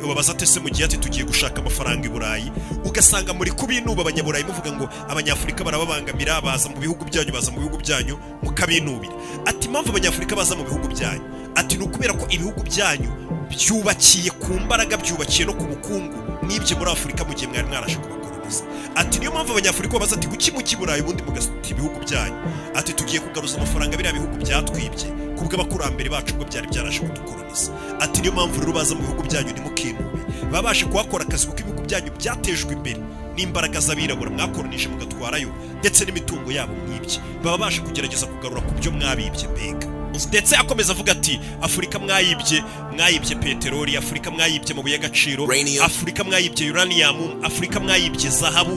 Ubabaza ati: 'Ese mugiye?' Ati: 'Tugiye gushaka amafaranga i Burayi.' Ugasanga muri kubinuba Abanyaburayi, muvuga ngo Abanyafurika barababangamira, baza mu bihugu byanyu, baza mu bihugu byanyu mukabinubira." Ati: "Impamvu Abanyafurika baza mu bihugu byanyu," ati, "ni ukubera ko ibihugu byanyu byubakiye ku mbaraga, byubakiye no ku bukungu mwibye muri Afurika mu gihe mwari mwaraje kubakoloniza." Ati: "Niyo mpamvu Abanyafurika babaza ati: 'Kuki mujya i Burayi ubundi mugasuta ibihugu byanyu?' Ati: 'Tugiye kugaruza amafaranga biriya bihugu byatwibye kubw'abakurambere bacu ubwo byari byaraje kudukoloniza.' Ati: 'Niyo mpamvu rero baza mu bihugu byanyu, ntimukinube, baba baje kuhakora akazi, kuko ibihugu byanyu byatejwe imbere n'imbaraga z'abirabura mwakoronije mugatwarayo, ndetse n'imitungo yabo mwibye. Baba baje kugerageza kugarura ku byo mwabibye mbega." Ndetse akomeza avuga ati: "Afurika mwayibye, mwayibye peteroli, Afurika mwayibye amabuye y'agaciro, Uranium. Afurika mwayibye uranium, Afurika mwayibye zahabu,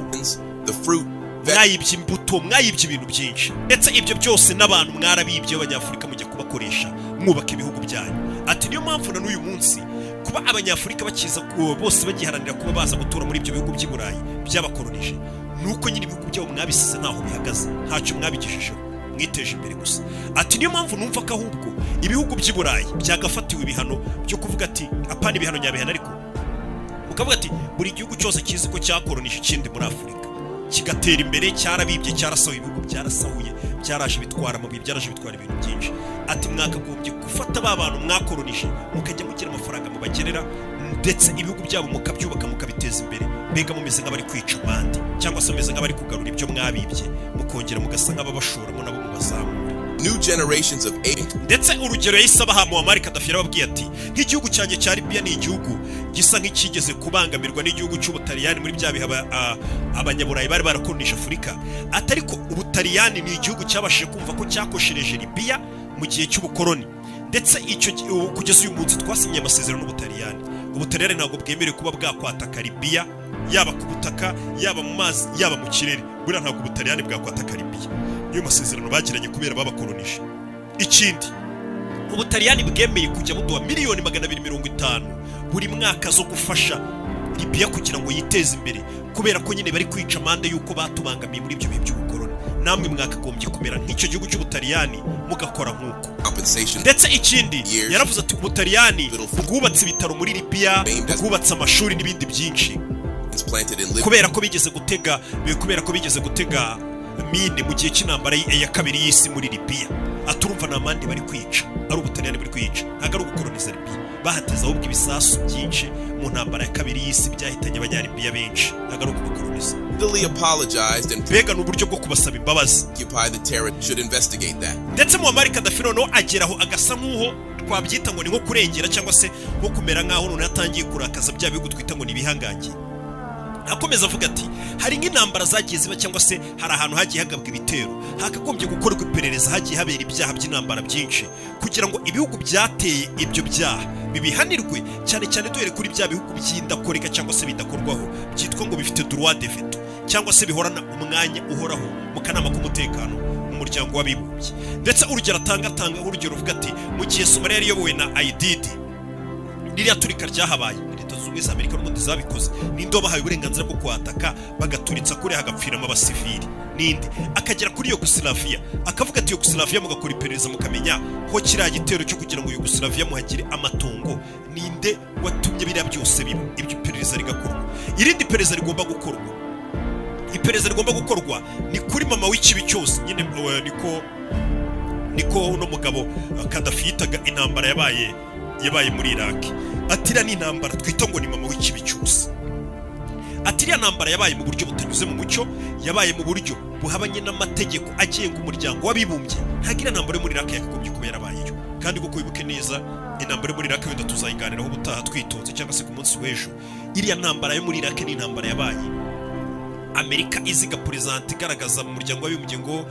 the fruit, mwayibye imbuto, mwayibye ibintu byinshi, ndetse ibyo byose n'abantu mwarabibye b'Abanyafurika, mujya kubakoresha mwubaka ibihugu byanyu." Ati: "Niyo mpamvu na n'uyu munsi kuba Abanyafurika bakiza bose bagiharanira kuba baza gutura muri ibyo bihugu by'i Burayi byabakoronije, ni uko nyine ibihugu byabo mwabisize ntaho bihagaze, ntacyo mwabigejejeho, mwiteje imbere gusa." Ati: "Niyo mpamvu numva ko ahubwo ibihugu by'i Burayi byagafatiwe ibihano byo kuvuga ati, apana ibihano nyabihano, ariko mukavuga ati buri gihugu cyose kizi ko cyakoronije ikindi muri Afurika kigatera imbere, cyarabibye, cyarasahuye, ibihugu byarasahuye, byaraje bitwara amabuye, byaraje bitwara ibintu byinshi," ati mwakagombye gufata ba bantu mwakoronije, mukajya mugira amafaranga mubagenera, ndetse ibihugu byabo mukabyubaka, mukabiteza imbere, mbega mumeze nk'abari kwica abandi cyangwa se mumeze nk'abari kugarura ibyo mwabibye, mukongera mugasa nk'ababashoramo nabo mubazamura." New generations of aid Ndetse urugero yahise abaha Muammar Gaddafi, yarababwiye ati: "Nk'igihugu cyanjye cya Libya ni igihugu gisa nk'ikigeze kubangamirwa n'igihugu cy'Ubutaliyani muri bya bihe Abanyaburayi bari barakoronije Afurika." Ati: "Ariko Ubutaliyani ni igihugu cyabashije kumva ko cyakoshereje Libya mu gihe cy'ubukoroni, ndetse icyo ubu kugeza uyu munsi twasinye amasezerano n'Ubutaliyani. Ubutaliyani ntabwo bwemerewe kuba bwakwataka Libya, yaba ku butaka, yaba mu mazi, yaba mu kirere. Buriya ntabwo Ubutaliyani bwakwataka Libya, niyo masezerano bagiranye kubera babakoronije. Ikindi, Ubutaliyani bwemeye kujya buduha miliyoni 250 buri mwaka zo gufasha Libya kugira ngo yiteze imbere, kubera ko nyine bari kwica amande y'uko batubangamiye muri ibyo bihe by'ubukoroni. Namwe mwakagombye kumera nk'icyo gihugu cy'Ubutaliyani, mugakora nk'uko." compensation Ndetse ikindi Years. yaravuze ati: "Ubutaliyani bwubatse ibitaro muri Libya, bwubatse amashuri n'ibindi byinshi." planted in Libya Kubera ko bigeze gutega mine mu gihe cy'intambara ya kabiri y'isi muri Libiya. Aturumva ni amande bari kwica, ari Ubutaliyani buri kwica, ntabwo ari ugukoroniza Libiya. Bahateze ahubwo ibisasu byinshi mu ntambara ya kabiri y'isi byahitanye Abanyalibiya benshi, ntabwo ari ukubakoroniza. apologized and Mbega ni uburyo bwo kubasaba imbabazi. occupy the territory should investigate that. Ndetse Muammar Gaddafi noneho ageraho agasa nk'uho twabyita ngo ni nko kurengera cyangwa se nko kumera nk'aho noneho atangiye kurakaza bya bihugu twita ngo ni ibihangange. Akomeza avuga ati hari nk'intambara zagiye ziba cyangwa se hari ahantu hagiye hagabwa ibitero, hakagombye gukorwa iperereza, hagiye habera ibyaha by'intambara byinshi kugira ngo ibihugu byateye ibyo byaha bibihanirwe, cyane cyane duhere kuri bya bihugu by'indakoreka cyangwa se bidakorwaho, byitwa ngo bifite droit de veto cyangwa se bihorana umwanya uhoraho mu kanama k'umutekano mu Muryango w'Abibumbye. Ndetse urugero atanga urugero ruvuga ati mu gihe Somalia yari iyobowe na Aidid, ririya turika ryahabaye, Leta Zunze Ubumwe za Amerika n'ubundi zabikoze. Ninde wabahaye uburenganzira bwo kuhataka bagaturitsa kure hagapfiramo abasivili? Ninde? Akagera kuri Yugoslavia akavuga ati Yugoslavia mugakora iperereza mukamenya ko kiriya gitero cyo kugira ngo Yugoslavia muhagire amatongo, ninde watumye biriya byose biba? Ibyo iperereza rigakorwa. Irindi perereza rigomba gukorwa, iperereza rigomba gukorwa ni kuri mama w'ikibi cyose nyine, niko uno mugabo Kadafi yitaga intambara yabaye muri Iraq. Ati iriya ni intambara twita ngo ni mama w'ikibi cyose. Ati iriya ntambara yabaye mu buryo butanyuze mu mucyo, yabaye mu buryo buhabanye n'amategeko agenga Umuryango w'Abibumbye. Ntabwo iriya ntambara yo muri Iraq yakagombye kuba yarabayeyo. Kandi kuko wibuke neza, intambara yo muri Iraq wenda tuzayiganiraho ubutaha twitonze cyangwa se ku munsi w'ejo. Iriya ntambara yo muri Iraq ni intambara yabaye Amerika iziga perezida igaragaza mu Muryango w'Abibumbye ngo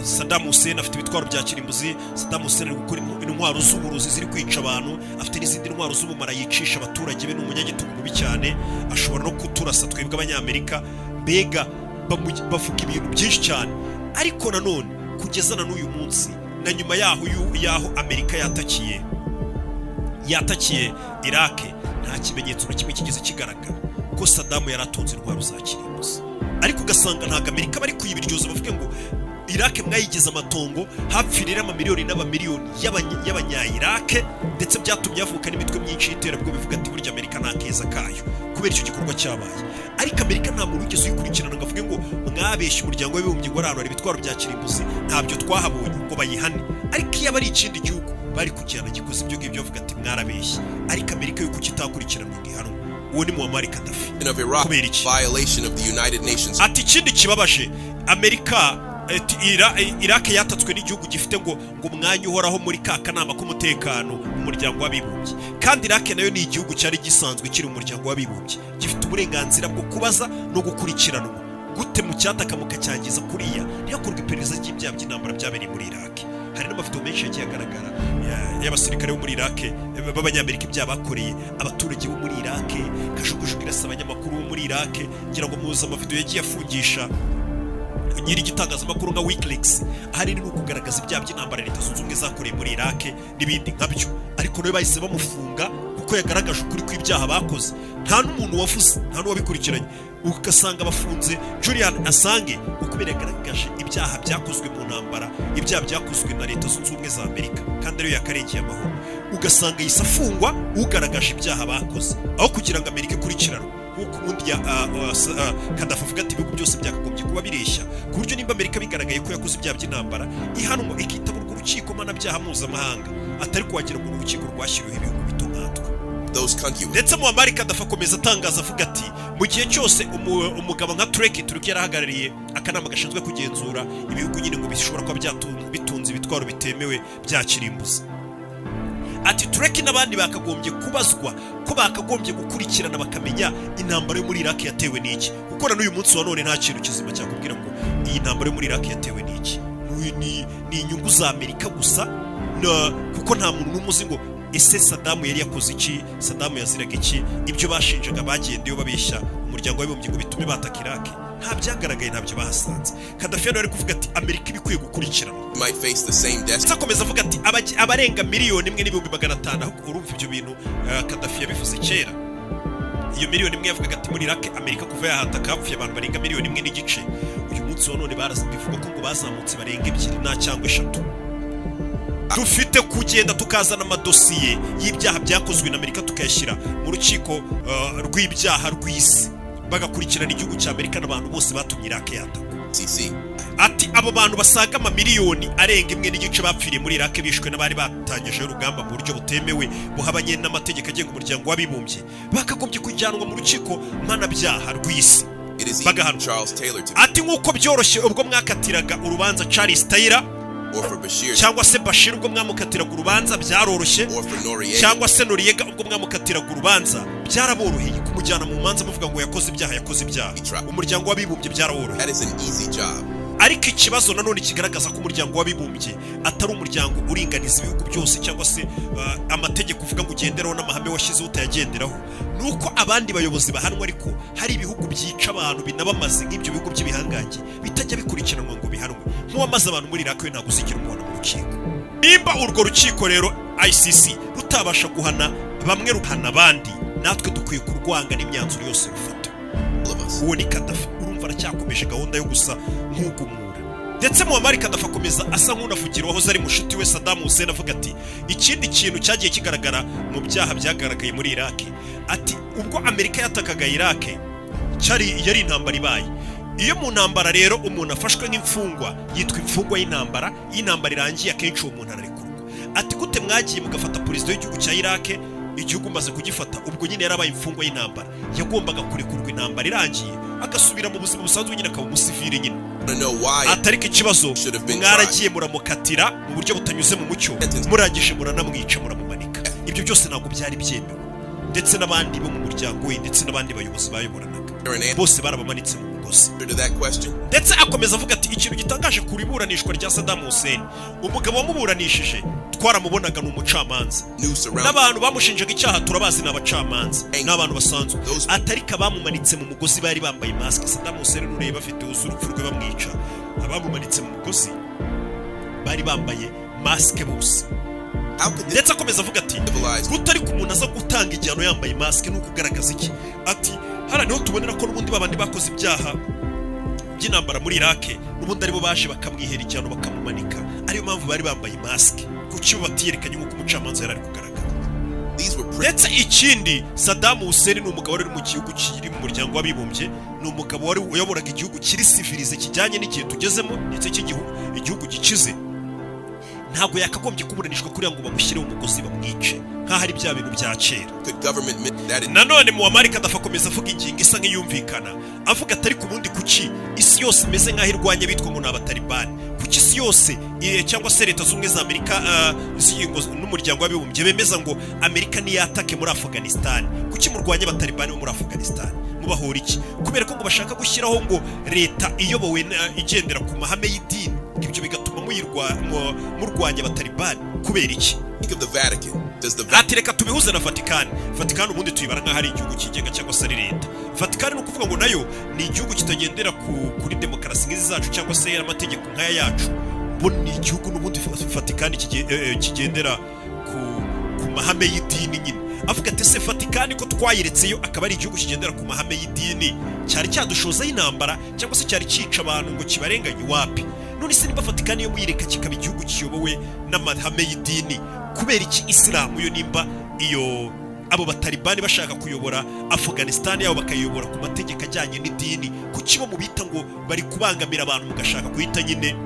Saddam Hussein afite ibitwaro bya kirimbuzi, Saddam Hussein ari gukora intwaro z'uburozi ziri kwica abantu, afite n'izindi ntwaro z'ubumara yicisha abaturage be, ni umunyagitugu mubi cyane, ashobora no kuturasa twebwe Abanyamerika. Mbega bavuga ibintu byinshi cyane. Ariko nanone kugeza na n'uyu munsi na nyuma yaho yaho Amerika yatakiye Iraq, nta kimenyetso na kimwe kigeze kigaragara ko Saddam yari atunze intwaro za kirimbuzi. Ariko ugasanga ntabwo Amerika bari kuyibiryoza bavuge ngo Iraq mwayigize amatongo, hapfirira amamiliyoni n'amamiliyoni y'abanya-Iraq, ndetse byatumye havuka n'imitwe myinshi y'iterabwoba bivuga ati burya Amerika nta keza kayo kubera icyo gikorwa cyabaye. Ariko Amerika nta muntu wigeze uyikurikirana ngo avuge ngo mwabeshye Umuryango w'Abibumbye ngo ari ahantu hari ibitwaro bya kirimbuzi, ntabyo twahabonye, ngo bayihane. Ariko iyo aba ari ikindi gihugu bari kugihana gikoze ibyo ngibyo, bavuga ati mwarabeshye. Ariko Amerika yo kuki itakurikiranwa ngo ihanwe? Uwo ni Muammar Gaddafi. Of Iraq Kubera iki? violation of the United Nations Ati ikindi kibabaje Amerika, ati Iraq yatatswe n'igihugu gifite ngo umwanya uhoraho muri ka kanama k'umutekano mu Muryango w'Abibumbye, kandi Iraq nayo ni igihugu cyari gisanzwe kiri mu Muryango w'Abibumbye, gifite uburenganzira bwo kubaza no gukurikiranwa. Gute mu cyataka mukacyangiza kuriya ntihakorwe iperereza ry'ibyaha by'intambara byabereye muri Iraq? Hari n'amafoto menshi yagiye agaragara y'abasirikare bo muri Iraq b'Abanyamerika, ibyaha bakoreye abaturage bo muri Iraq, kajugujugu irasa abanyamakuru bo muri Iraq. Ngira ngo muzi amavideo yagiye afungisha nyiri igitangazamakuru nka WikiLeaks. Ahanini ni ukugaragaza ibyaha by'intambara Leta Zunze Ubumwe zakoreye muri Iraq n'ibindi nkabyo. Ariko nawe bahise bamufunga kuko yagaragaje ukuri kw'ibyaha bakoze. Nta n'umuntu wavuze, nta n'uwabikurikiranye. Ugasanga bafunze Julian Assange kubera yagaragaje ibyaha byakozwe mu ntambara, ibyaha byakozwe na Leta Zunze Ubumwe za Amerika kandi ariyo yakarengeye amahoro. Ugasanga yahise afungwa ugaragaje ibyaha bakoze, aho kugira ngo Amerika ikurikiranwe nk'uko ubundi ya Kadafi avuga ati ibihugu byose byakagombye kuba bireshya, ku buryo nimba Amerika bigaragaye ko yakoze ibyaha by'intambara ihanwa, ikitabirwa urukiko mpanabyaha mpuzamahanga, atari kuwagira ngo ni urukiko rwashyiriweho ibihugu bito nkatwe. those countries. Ndetse Muammar Gaddafi akomeza atangaza avuga ati mu gihe cyose umugabo nka Tureki, Turuki yarahagarariye akanama gashinzwe kugenzura ibihugu nyine ngo bishobora kuba bitunze ibitwaro bitemewe bya kirimbuzi, ati Tureki n'abandi bakagombye kubazwa ko bakagombye gukurikirana bakamenya intambara yo muri Iraq yatewe n'iki, kuko na n'uyu munsi wa none nta kintu kizima cyakubwira ngo iyi ntambara yo muri Iraq yatewe n'iki. Ni inyungu za Amerika gusa kuko nta muntu n'umwe uzi ngo ese Saddam yari yakoze iki, Saddam yaziraga iki? Ibyo bashinjaga bagendeyo babeshya Umuryango w'Abibumbye ngo bitume bataka Iraq, nta byagaragaye, ntabyo bahasanze. Kadafi hano ari kuvuga ati Amerika iba ikwiye gukurikiranwa. Might face the same destiny. Ndetse akomeza avuga ati abarenga 1,500,000. Ahubwo urumva ibyo bintu, Kadafi yabivuze kera. Iyo 1 miliyoni yavugaga ati muri Iraq Amerika kuva yahataka hapfuye abantu barenga 1.5 miliyoni. Uyu munsi wa none bivuga ko ngo bazamutse barenga ebyiri na cyangwa eshatu. Dufite kugenda tukazana amadosiye y'ibyaha byakozwe na Amerika, tukayashyira mu rukiko rw'ibyaha rw'isi, bagakurikirana igihugu cya Amerika n'abantu bose batumye Iraq yatakwa. ICC. Ati abo bantu basaga amamiliyoni arenga 1.5 bapfiriye muri Iraq, bishwe n'abari batangije urugamba mu buryo butemewe, buhabanye n'amategeko agenga Umuryango w'Abibumbye, bakagombye kujyanwa mu rukiko mpanabyaha rw'isi It is easy bagahanwa. for Charles Taylor to Ati nk'uko byoroshye ubwo mwakatiraga urubanza Charles Taylor or for Bashir cyangwa se Bashir, ubwo mwamukatiraga urubanza byaroroshye, or for Noriega cyangwa se Noriega, ubwo mwamukatiraga urubanza byaraboroheye kumujyana mu manza muvuga ngo yakoze ibyaha, yakoze ibyaha. Umuryango w'Abibumbye byaraboroheye. That is an easy job. Ariko ikibazo nanone kigaragaza ko Umuryango w'Abibumbye atari umuryango uringaniza ibihugu byose, cyangwa se amategeko uvuga ngo ugenderaho n'amahame washyizeho utayagenderaho, ni uko abandi bayobozi bahanwa, ariko hari ibihugu byica abantu binabamaze nk'ibyo bihugu by'ibihangange bitajya bikurikiranwa ngo bihanwe. Nk'uwamaze abantu muri Iraq we ntabwo uzigera umubona mu rukiko. Nimba urwo rukiko rero ICC rutabasha guhana bamwe ruhana abandi, natwe dukwiye kurwanga n'imyanzuro yose rufata. All of us. Uwo ni Kadafi. Urumva aracyakomeje gahunda yo gusa nk'ugumura, ndetse Muammar Gaddafi akomeza asa nk'unavugira uwahoze ari mushuti we Saddam Hussein, avuga ati ikindi kintu cyagiye kigaragara mu byaha byagaragaye muri Iraq, ati ubwo Amerika yatakaga Iraq cyari yari intambara ibaye. Iyo mu ntambara rero umuntu afashwe nk'imfungwa, yitwa imfungwa y'intambara. Iyo intambara irangiye, akenshi uwo muntu ararekurwa. Ati gute mwagiye mugafata perezida w'igihugu cya Iraq? Igihugu umaze kugifata, ubwo nyine yarabaye imfungwa y'intambara, yagombaga kurekurwa intambara irangiye, agasubira mu buzima busanzwe nyine, akaba umusivili nyine. To know why Atariko ikibazo, should have been mwaragiye muramukatira mu buryo butanyuze mu mucyo, murangije muranamwica, muramumanika. Ibyo byose ntabwo byari byemewe, ndetse n'abandi bo mu muryango we, ndetse n'abandi bayobozi bayoboranaga an answer bose barabamanitse mu mugozi. to that question. Ndetse akomeza avuga ati ikintu gitangaje ku iburanishwa rya Saddam Hussein, umugabo wamuburanishije twaramubonaga, ni umucamanza, New surround n'abantu bamushinjaga icyaha turabazi, ni abacamanza, ni abantu basanzwe. Those- Atariko abamumanitse mu mugozi bari bambaye masike. Saddam Hussein nureba afite wuzuye urupfu rwe bamwica, abamumanitse mu mugozi bari bambaye masike bose. How could this Ndetse akomeza avuga ati civilized gute ariko umuntu aza gutanga igihano yambaye masike, ni ukugaragaza iki? Ati hariya niho tubonera ko n'ubundi babandi bakoze ibyaha by'intambara muri Iraq n'ubundi aribo baje bakamwihera igihano bakamumanika, ariyo mpamvu bari bambaye masike. Kuki bo batiyerekanye nk'uko umucamanza yari ari kugaragara? These were Ndetse ikindi, Saddam Hussein ni umugabo wari uri mu gihugu kiri mu Muryango w'Abibumbye, ni umugabo wari uyoboraga igihugu kiri civilisé, kijyanye n'igihe tugezemo, ndetse cy'igihugu, igihugu gikize. Ntabwo yakagombye kuburanishwa kuriya ngo bamushyireho umugozi bamwice nk'aho ari bya bintu bya kera. Could government that Nanone Muammar Gaddafi akomeza avuga ingingo isa nk'iyumvikana, avuga atari ku bundi kuki isi yose imeze nk'aho irwanya bitwa ngo ni Abatalibani? Kuki isi yose cyangwa se Leta Zunze Ubumwe za Amerika n'Umuryango w'Abibumbye bemeza ngo Amerika niyatake muri Afghanistan? Kuki murwanya Abatalibani bo muri Afghanistan? Mubahora iki? Kubera ko ngo bashaka gushyiraho ngo leta iyobowe igendera ku mahame y'idini, ibyo bigatuma murwanya Abatalibani kubera iki? Think of the Vatican. Does the Ati reka tubihuze na Vatikani. Vatikani ubundi tuyibara nk'aho ari igihugu cyigenga cyangwa se ari leta. Vatikani ni ukuvuga ngo nayo ni igihugu kitagendera kuri demokarasi nk'izi zacu cyangwa se amategeko nk'aya yacu. Bo ni igihugu n'ubundi Vatikani kigendera ku mahame y'idini nyine. Avuga ati ese Vatikani ko twayiretseyo akaba ari igihugu kigendera ku mahame y'idini, cyari cyadushozaho intambara cyangwa se cyari cyica abantu ngo kibarenganye? Wapi. None se niba Vatikani yo muyireka kikaba igihugu kiyobowe n'amahame y'idini, kubera iki Isilamu yo, nimba iyo abo Batalibani bashaka kuyobora Afghanistan yabo bakayiyobora ku mategeko ajyanye n'idini, kuki bo mubita ngo bari kubangamira abantu, mugashaka guhita nyine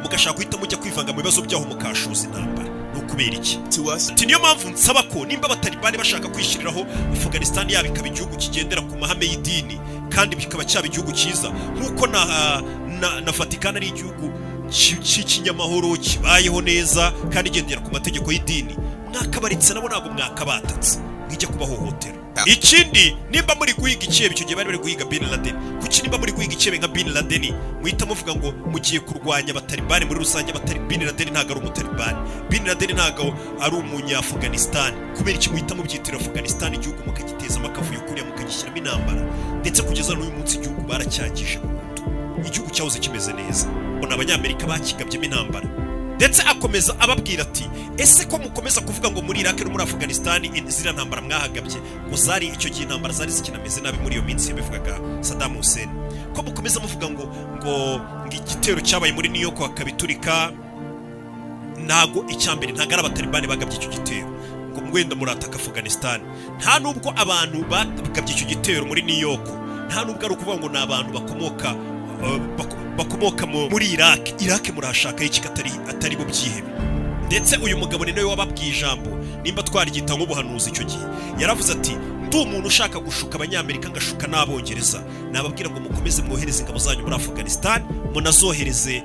mugashaka guhita mujya kwivanga mu bibazo byaho, mukashoza intambara? Ni ukubera iki? To us? Ati niyo mpamvu nsaba ko nimba Abatalibani bashaka kwishyiriraho Afghanistan yabo ikaba igihugu kigendera ku mahame y'idini, kandi bikaba cyaba igihugu cyiza nk'uko na Vatican ari igihugu cy'ikinyamahoro kibayeho neza kandi igendera ku mategeko y'idini, mwakabaritse nabo, ntabwo mwakabatatse mwijya kubahohotera. Ikindi, nimba muri guhiga ikihebe, icyo gihe bari bari guhiga Bin Laden, kuki nimba muri guhiga ikihebe nka Bin Laden muhita muvuga ngo mugiye kurwanya Abatalibani muri rusange? Abatari Bin Laden ntabwo ari Umutalibani, Bin Laden ntabwo ari Umunya-Afghanistan. Kubera iki muhita mubyitira Afghanistan, igihugu mukagitezamo akavuyo kuriya, mukagishyiramo intambara? Ndetse kugeza n'uyu munsi igihugu baracyangije burundu, igihugu cyahoze kimeze neza, ngo Abanyamerika bakigabyemo intambara. Ndetse akomeza ababwira ati ese ko mukomeza kuvuga ngo muri Iraq no muri Afghanistan ziriya ntambara mwahagabye ngo zari icyo gihe intambara zari zikinameze nabi muri iyo minsi yabivugaga Saddam Hussein, ko mukomeza muvuga ngo igitero cyabaye muri New York hakabiturika Ntago icya mbere, ntago ari Abatalibani bagabye icyo gitero ngo wenda murataka Afghanistan. Nta nubwo abantu bagabye icyo gitero muri New York, nta nubwo ari ukuvuga ngo ni abantu bakomoka muri Iraq. Iraq murashaka iki atari bo byihebe? Ndetse uyu mugabo ni nawe wababwiye ijambo, nimba twaryita nk'ubuhanuzi. Icyo gihe yaravuze ati: "Ndi umuntu ushaka gushuka Abanyamerika, ngashuka n'Abongereza, nababwira ngo mukomeze mwohereze ingabo zanyu muri Afghanistan, munazohereze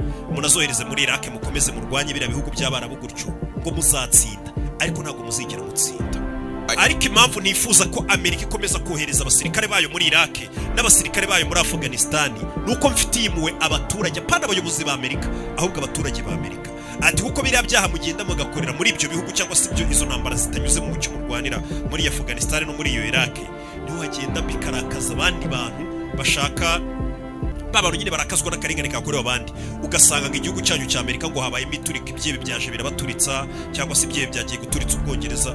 muri Iraq, mukomeze murwanye biriya bihugu by'Abarabu gutyo, ngo muzatsinda, ariko ntabwo muzigera mutsinda. Ariko impamvu nifuza ko Amerika ikomeza kohereza abasirikare bayo muri Iraq n'abasirikare bayo muri Afghanistan ni uko mfitiye impuhwe abaturage, apana abayobozi ba Amerika, ahubwo abaturage ba Amerika." Ati: "Kuko biriya byaha mugenda mugakorera muri ibyo bihugu, cyangwa se ibyo izo ntambara zitanyuze mu mucyo murwanira muri Afghanistan no muri iyo Iraq, niho hagenda bikarakaza abandi bantu bashaka ba bantu nyine barakazwa n'akarengane kakorewe abandi. Ugasanga ngo igihugu cyanyu cya Amerika ngo habayemo iturika, ibyihebe byaje birabaturitsa, cyangwa se ibyihebe byagiye guturitsa Ubwongereza.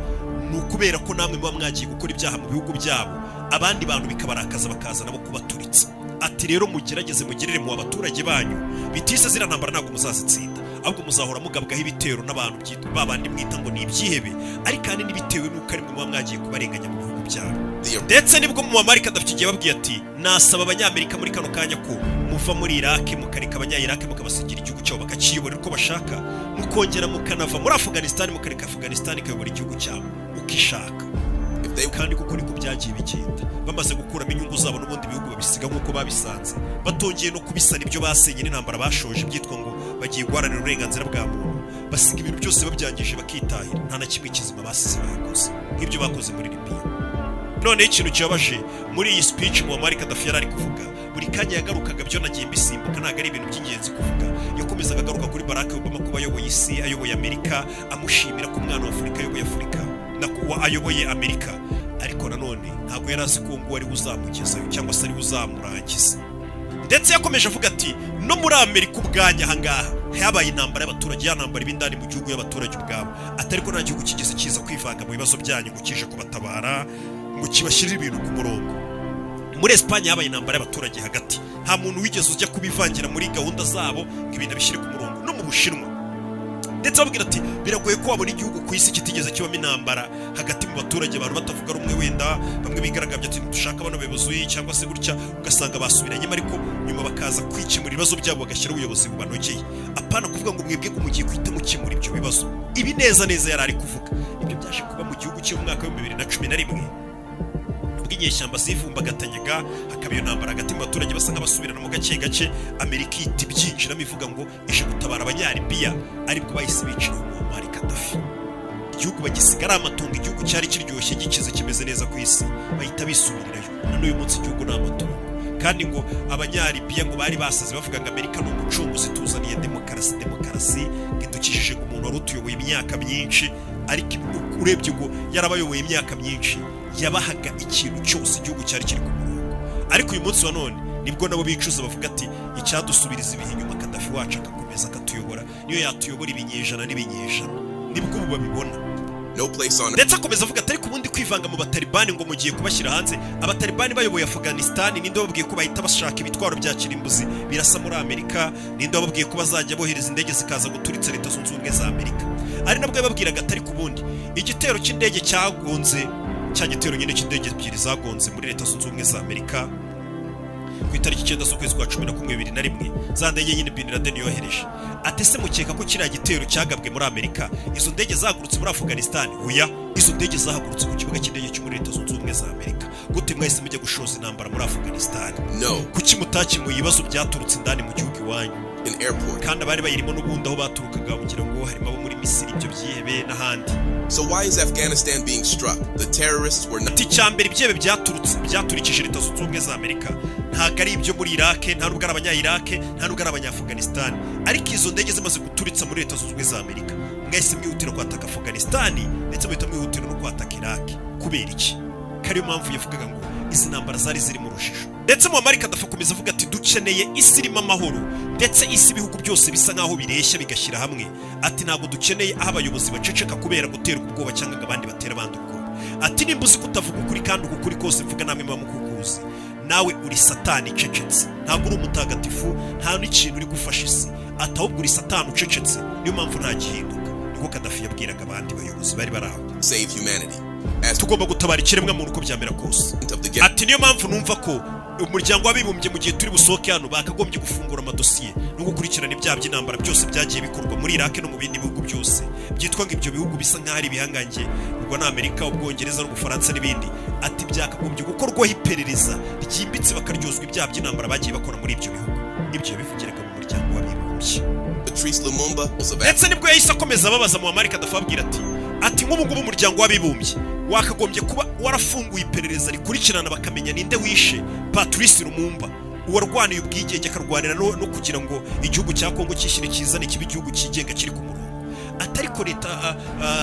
Ni ukubera ko namwe muba mwagiye gukora ibyaha mu bihugu byabo, abandi bantu bikabarakaza, bakaza nabo kubaturitsa." Ati: "Rero mugerageze mugirire mu abaturage banyu bitise ziriya ntambara, ntabwo muzazitsinda, ahubwo muzahora mugabwaho ibitero n'abantu ba bandi mwita ngo ni ibyihebe, ariko ahanini bitewe n'uko ari mwe muba mwagiye kubarenganya mu bihugu byabo." The Ndetse nibwo Muammar Gaddafi igihe babwiye ati: "Nasaba Abanyamerika muri kano kanya ko muva muri Iraq, mukareka Abanya-Iraq, mukabasigira igihugu cyabo bakakiyobora uko bashaka, mukongera mukanava muri Afghanistan, mukareka Afghanistan ikayobora igihugu cyabo uko ishaka." If they Kandi kuko niko byagiye bigenda, bamaze gukuramo inyungu zabo, n'ubundi bihugu babisiga nk'uko babisanze, batongeye no kubisana ibyo basenye n'intambara bashoje byitwa ngo bagiye guharanira uburenganzira bwa muntu. Basiga ibintu byose babyangije, bakitahira, nta na kimwe kizima basize bakoze nk'ibyo bakoze muri Libya. Noneho ikintu kibabaje muri iyi speech Muammar Gaddafi yari ari kuvuga, buri kanya yagarukaga, byo nagiye mbisimbuka, ntabwo ari ibintu by'ingenzi kuvuga, yakomezaga agaruka kuri Barack Obama kuba ayoboye isi, ayoboye Amerika, amushimira ko umwana wa Afurika ayoboye Afurika na kuba ayoboye Amerika. Ariko nanone ntabwo yari azi ko uwo nguwo ari we uzamugezayo cyangwa se ari we uzamurangiza. Ndetse yakomeje avuga ati: "No muri Amerika ubwanya ahangaha habaye intambara y'abaturage, ya ntambara iba indani mu gihugu y'abaturage ubwabo, atari ko nta gihugu kigeze kiza kwivanga mu bibazo byanyu ngo kije kubatabara, ngo kibashyirire ibintu ku murongo. Muri Esipanye habaye intambara y'abaturage hagati, nta muntu wigeze ujya kubivangira muri gahunda zabo ngo ibintu abishyire ku murongo. No mu Bushinwa." Ndetse babwira ati: "Biragoye ko wabona igihugu ku isi kitigeze kibamo intambara hagati mu baturage, abantu batavuga rumwe, wenda bamwe bigaragambya ati dushaka bano bayobozi cyangwa se gutya, ugasanga basubiranyemo, ariko nyuma bakaza kwikemura ibibazo byabo, bagashyiraho ubuyobozi bubanogeye, apana kuvuga ngo mwebwe ngo mugiye guhita mukemura ibyo bibazo." Ibi neza neza yari ari kuvuga ibyo byaje kuba mu gihugu cye mu mwaka wa 2011, ubwo inyeshyamba zivumbagatanyanga, hakaba iyo ntambara hagati mu baturage, basa nk'abasubiranamo gake gake. Amerika ihita ibyinjiramo ivuga ngo ije gutabara Abanyalibiya, aribwo bahise bicira Muammar Gaddafi, igihugu bagisiga ari amatongo. Igihugu cyari kiryoshye, gikize, kimeze neza ku isi, bahita bisubirirayo. Na n'uyu munsi igihugu ni amatongo. Kandi ngo Abanyalibiya ngo bari basaze, bavuga ngo Amerika ni umucunguzi, tuzaniye demokarasi, demokarasi ngo idukijije ngo umuntu wari utuyoboye imyaka myinshi. Ariko urebye ngo yarabayoboye imyaka myinshi, yabahaga ikintu cyose, igihugu cyari kiri ku murongo. Ariko uyu munsi wa none nibwo nabo bicuza, bavuga ati: "Icyadusubiriza ibihe inyuma, Kadafi wacu agakomeza akatuyobora, niyo yatuyobora ibinyejana n'ibinyejana." Nibwo ubu babibona. No place on Ndetse akomeza avuga ati: "Ariko ubundi kwivanga mu Batalibani ngo mugiye kubashyira hanze, Abatalibani bayoboye Afghanistan, ninde wababwiye ko bahita bashaka ibitwaro bya kirimbuzi birasa muri Amerika? Ninde wababwiye ko bazajya bohereza indege zikaza guturitsa Leta Zunze Ubumwe za Amerika?" Ari nabwo yababwiraga ati: "Ariko ubundi igitero cy'indege cyagonze, cya gitero nyine cy'indege ebyiri zagonze muri Leta Zunze Ubumwe za Amerika ku itariki 9 z'ukwezi kwa 11 2001, za ndege nyine Bin Laden yohereje, ati ese mukeka ko kiriya gitero cyagabwe muri Amerika, izo ndege zahagurutse muri Afghanistan? Oya, izo ndege zahagurutse ku kibuga cy'indege cyo muri Leta Zunze Ubumwe za Amerika. Gute mwahise mujya gushoza intambara muri Afghanistan? No Kuki mutakemuye ibibazo byaturutse indani mu gihugu iwanyu?" an airport. Kandi abari bayirimo n'ubundi aho baturukaga, kugira ngo harimo abo muri Misiri, ibyo byihebe n'ahandi. So why is Afghanistan being struck? The terrorists were not Ati: "Icya mbere, ibyihebe byaturutse byaturikije Leta Zunze Ubumwe za Amerika ntabwo ari ibyo muri Irake, nta nubwo ari Abanya-Irake, nta nubwo ari Abanyafuganisitani. Ariko izo ndege zimaze guturitsa muri Leta Zunze Ubumwe za Amerika, mwahise mwihutira kwataka Afuganisitani, ndetse muhita mwihutira no kwataka Irake. Kubera iki?" Ko ariyo mpamvu yavugaga ngo izi ntambara zari ziri mu rujijo. Ndetse Muammar Gaddafi akomeza avuga ati: "Dukeneye isi irimo amahoro, ndetse isi ibihugu byose bisa nk'aho bireshya bigashyira hamwe." Ati: "Ntabwo dukeneye aho abayobozi baceceka kubera guterwa ubwoba cyangwa ngo abandi batera abandi ubwoba." Ati: "Nimba uzi ko utavuga ukuri, kandi uku kuri kose mvuga namwe muba mukukuzi, nawe uri satani icecetse, ntabwo uri umutagatifu, nta n'ikintu uri gufasha isi." Ati: "Ahubwo uri satani ucecetse, niyo mpamvu nta gihinduka." Niko Kadafi yabwiraga abandi bayobozi bari bari aho. Save humanity. As Tugomba gutabara ikiremwamuntu uko byamera kose. of the Ati niyo mpamvu numva ko Umuryango w'Abibumbye, mu gihe turi busohoke hano, bakagombye gufungura amadosiye no gukurikirana ibyaha by'intambara byose byagiye bikorwa muri Iraq no mu bindi bihugu byose byitwa ngo ibyo bihugu bisa nk'aho ari ibihangange, ubwo ni Amerika, Ubwongereza n'Ubufaransa n'ibindi. Ati byakagombye gukorwaho iperereza ryimbitse, bakaryozwa ibyaha by'intambara bagiye bakora muri ibyo bihugu. Ibyo yabivugiraga mu Muryango w'Abibumbye. Patrice Lumumba of Ndetse nibwo yahise akomeza ababaza Muammar Gaddafi, ababwira ati nk'ubu ngubu Umuryango w'Abibumbye wakagombye kuba warafunguye iperereza rikurikirana, bakamenya ninde wishe Patrice Lumumba, uwarwaniye ubwigenge, akarwanira no kugira ngo igihugu cya Kongo cyishyire kizane, kibe igihugu cyigenga kiri ku murongo. Atari ko leta,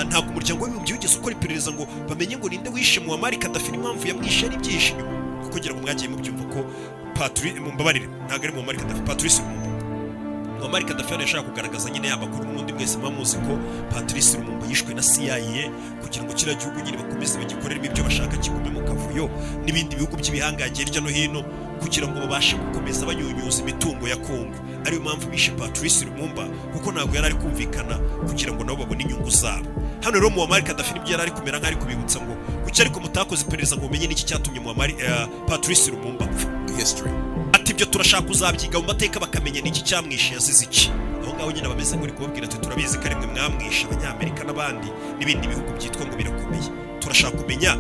ntabwo Umuryango w'Abibumbye wigeze ukora iperereza ngo bamenye ngo ninde wishe Muammar Gaddafi n'impamvu yamwishe ari ibyihishe inyuma, kuko ngira ngo mwagiye mubyumva ko Patrice, mumbabarire, ntabwo ari Muammar Gaddafi, Patrice Lumumba. Muammar Gaddafi yari yashaka kugaragaza nyine ya makuru n'ubundi mwese muba muzi ko Patrice Lumumba yishwe na CIA kugira ngo kiriya gihugu nyine bakomeze bagikoreremo ibyo bashaka, kigume mu kavuyo n'ibindi bihugu by'ibihangange hirya no hino, kugira ngo babashe gukomeza banyunyuza imitungo ya Kongo. Ariyo mpamvu bishe Patrice Lumumba, kuko ntabwo yari ari kumvikana kugira ngo nabo babone inyungu zabo. Hano rero Muammar Gaddafi nibyo yari ari kumera nk'aho ari kubibutsa ngo kuki ariko mutakoze iperereza ngo mumenye n'iki cyatumye Muammar Patrice Lumumba apfa. history. Ati ibyo turashaka kuzabyiga mu mateka, bakamenya n'iki cyamwishe, yazize iki. Aho ngaho nyine bameze nk'uri kubabwira ati turabizi ko ari mwe mwamwishe, Abanyamerika n'abandi n'ibindi bihugu byitwa ngo birakomeye, turashaka kumenya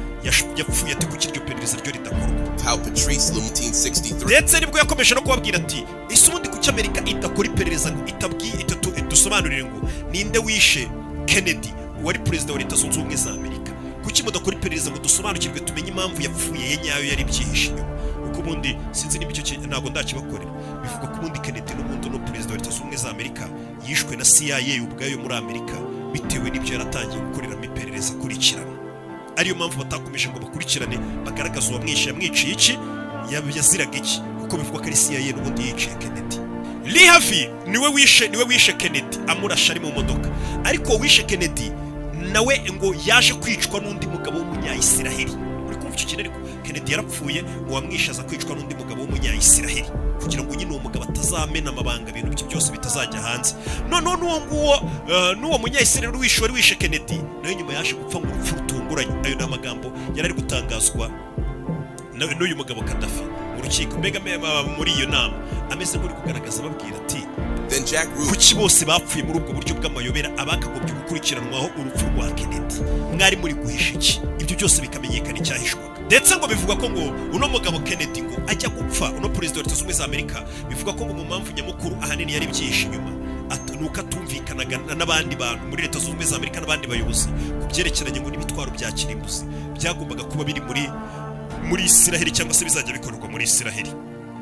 yapfuye ate, kuki iryo perereza ryo ridakorwa. How Patrice Lumumba 1963 Ndetse nibwo yakomeje no kubabwira ati ese ubundi kuki Amerika idakora iperereza ngo itabwiye idusobanurire ngo ninde wishe Kennedy wari perezida wa Leta Zunze Ubumwe za Amerika? Kuki mudakora iperereza ngo dusobanukirwe, tumenye impamvu yapfuye ye nyayo yari ibyihishe inyuma? Kuko ubundi sinzi niba icyo ntabwo ndakibakorera. Bivuga ko ubundi Kennedy n'ubundi no perezida wa Leta Zunze Ubumwe za Amerika yishwe na CIA ubwayo muri Amerika, bitewe n'ibyo yaratangiye gukoreramo iperereza akurikirana. Ariyo mpamvu batakomeje ngo bakurikirane, bagaragaze uwamwishe, yamwiciye iki, yaziraga iki, kuko bivugwa ko ari CIA n'ubundi yiciye Kennedy. Lee Harvey niwe wishe Kennedy amurasha ari mu modoka, ariko uwishe Kennedy nawe ngo yaje kwicwa n'undi mugabo w'Umunyayisiraheli. Uri kumva icyo kintu? Ariko Kennedy yarapfuye, uwamwishe aza kwicwa n'undi mugabo w'Umunyayisiraheli kugira ngo nyine uwo mugabo atazamena amabanga, ibintu bye byose bitazajya hanze. Noneho n'uwo nguwo, n'uwo Munyayisiraheli wishe, wari wishe Kennedy, nawe nyuma yaje gupfa ngo urupfu rutunguranye. Ayo ni amagambo yari ari gutangazwa n'uyu mugabo Kadafi mu rukiko, mbega muri iyo nama, ameze nk'uri kugaragaza ababwira ati Then Jack Ruby kuki bose bapfuye muri ubwo buryo bw'amayobera? Abakagombye gukurikiranwaho urupfu rwa Kennedy mwari muri guhisha iki? Ibyo byose bikamenyekana icyahishwaga. Ndetse ngo bivuga ko ngo uno mugabo Kennedy ngo ajya gupfa, uno perezida wa Leta Zunze Ubumwe za Amerika, bivuga ko ngo mu mpamvu nyamukuru ahanini yari byihishe inyuma ni uko atumvikanaga n'abandi bantu muri Leta Zunze Ubumwe za Amerika n'abandi bayobozi ku byerekeranye ngo n'ibitwaro bya kirimbuzi byagombaga kuba biri muri Isiraheli, cyangwa se bizajya bikorerwa muri Isiraheli.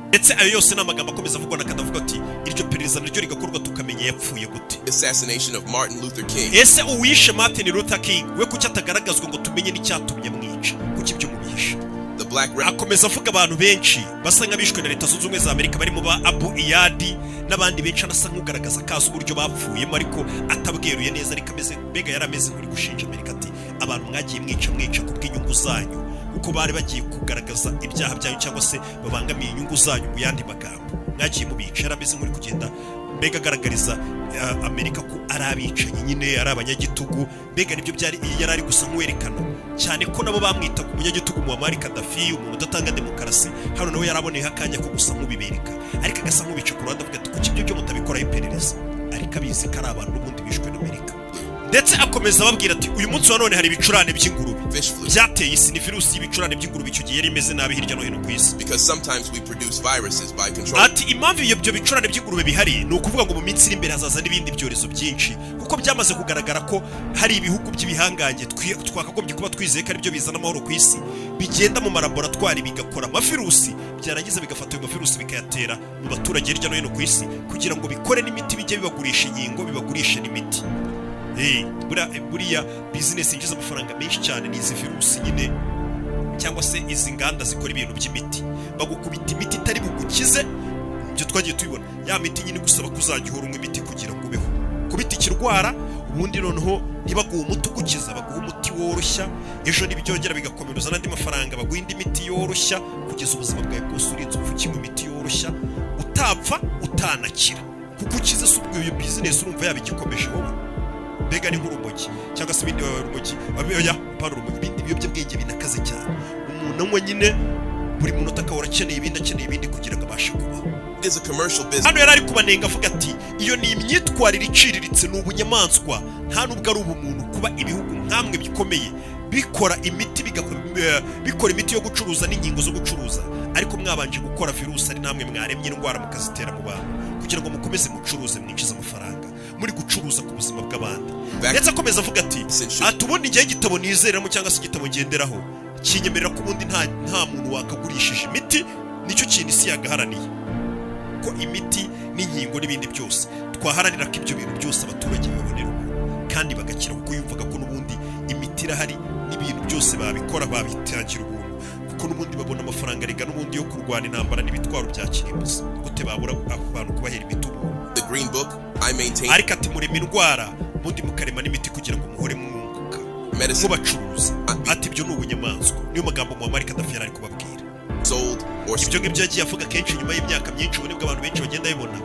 Ndetse ayo yose ni amagambo akomeza avugwa na Kadavuga ati iryo perereza naryo rigakorwa, tukamenya yapfuye gute. assassination of Martin Luther King. Ese uwishe Martin Luther King we kuki atagaragazwa ngo tumenye n'icyatumye amwica? Kuki ibyo mubihisha? The Black Akomeza avuga abantu benshi basa nk'abishwe na Leta Zunze Ubumwe za Amerika, barimo ba Abu Iyadi n'abandi benshi, anasa nk'ugaragaza kazi uburyo bapfuyemo, ariko atabweruye neza, ariko ameze mbega yari ameze nk'uri gushinja Amerika ati abantu mwagiye mwica, mwica ku bw'inyungu zanyu, kuko bari bagiye kugaragaza ibyaha byanyu cyangwa se babangamiye inyungu zanyu. Mu yandi magambo, mwagiye mubica. Yari ameze nk'uri kugenda mbega agaragariza Amerika ko ari abicanyi nyine, ari abanyagitugu. Mbega nibyo byari yari ari gusa nk'uwerekana cyane ko nabo bamwitaga umunyagitugu Muammar Gaddafi, umuntu udatanga demokarasi. Hano nawe yaraboneyeho akanya ko gusa nk'ubibereka, ariko agasa nk'ubica ku ruhande, avuga ati kuki ibyo byo mutabikoraho iperereza, ariko abizi ko ari abantu n'ubundi bishwe na Amerika. Ndetse akomeza ababwira ati uyu munsi wa none hari ibicurane by'ingurube Fish flu. byateye isi. Ni virusi y'ibicurane by'ingurube, icyo gihe yari imeze nabi hirya no hino ku isi. Because sometimes we produce viruses by control Ati impamvu ibyo bicurane by'ingurube bihari ni ukuvuga ngo mu minsi iri imbere hazaza n'ibindi byorezo byinshi, kuko byamaze kugaragara ko hari ibihugu by'ibihangange twakagombye kuba twizeye ko aribyo bizana amahoro ku isi, bigenda mu malaboratwari bigakora amavirusi, byarangiza bigafata ayo mavirusi bikayatera mu baturage hirya no hino ku isi, kugira ngo bikore n'imiti, bijye bibagurisha inkingo, bibagurishe n'imiti. Buriya bizinesi yinjiza amafaranga menshi cyane ni izi virusi nyine, cyangwa se izi nganda zikora ibintu by'imiti. Bagukubita imiti itari bugukize, ibyo twagiye tubibona, ya miti nyine igusaba ko uzajya uhora unywa imiti kugira ngo ubeho. Kubita ikirwara, ubundi noneho ntibaguhe umuti ugukiza, baguha umuti woroshya. Ejo nibyongera bigakomereza n'andi mafaranga, baguha indi miti yoroshya, kugeza ubuzima bwawe bwose urinze upfa ukinywa imiti yoroshya, utapfa utanakira kuko ukize. Si ubwo iyo bizinesi urumva yaba igikomeje wowe? Mbega ni nk'urumogi cyangwa se ibindi, urumogi, oya, pana urumogi, ibindi biyobyabwenge binakaze cyane umuntu anywa nyine, buri munota akahora akeneye ibindi, akeneye ibindi kugira ngo abashe kubaho. Is a commercial business. Hano yari ari kubanenga avuga ati: "Iyo ni imyitwarire iciriritse, ni ubunyamaswa, nta nubwo ari ubumuntu kuba ibihugu nkamwe bikomeye bikora imiti bikora imiti yo gucuruza n'inkingo zo gucuruza, ariko mwabanje gukora virusi, ari namwe mwaremye indwara mukazitera mu bantu kugira ngo mukomeze mucuruze, mwinjize amafaranga muri gucuruza ku buzima bw'abandi." Ndetse akomeza avuga ati ubundi ngewe igitabo nizeramo cyangwa se igitabo ngenderaho kinyemerera ko ubundi nta muntu wakagurishije imiti. Nicyo kintu isi yagaharaniye, ko imiti n'inkingo n'ibindi byose twaharanira ko ibyo bintu byose abaturage babibonera ubuntu kandi bagakira, kuko yumvaga ko n'ubundi imiti irahari n'ibintu byose babikora, babitangira ubuntu, kuko n'ubundi babona amafaranga rega n'ubundi yo kurwana intambara n'ibitwaro bya kirimbuzi. Gute babura abantu kubahera imiti ubuntu? The Green Book, I maintain Ariko ati murema indwara, ubundi mukarema n'imiti kugira ngo muhore mwunguka, medicine mubacuruza. Ati ibyo ni ubunyamaswa. Niyo magambo Muammar Gaddafi yari ari kubabwira. sold or Ibyo ngibyo yagiye avuga kenshi nyuma y'imyaka myinshi. Ubu nibwo abantu benshi bagenda babibona,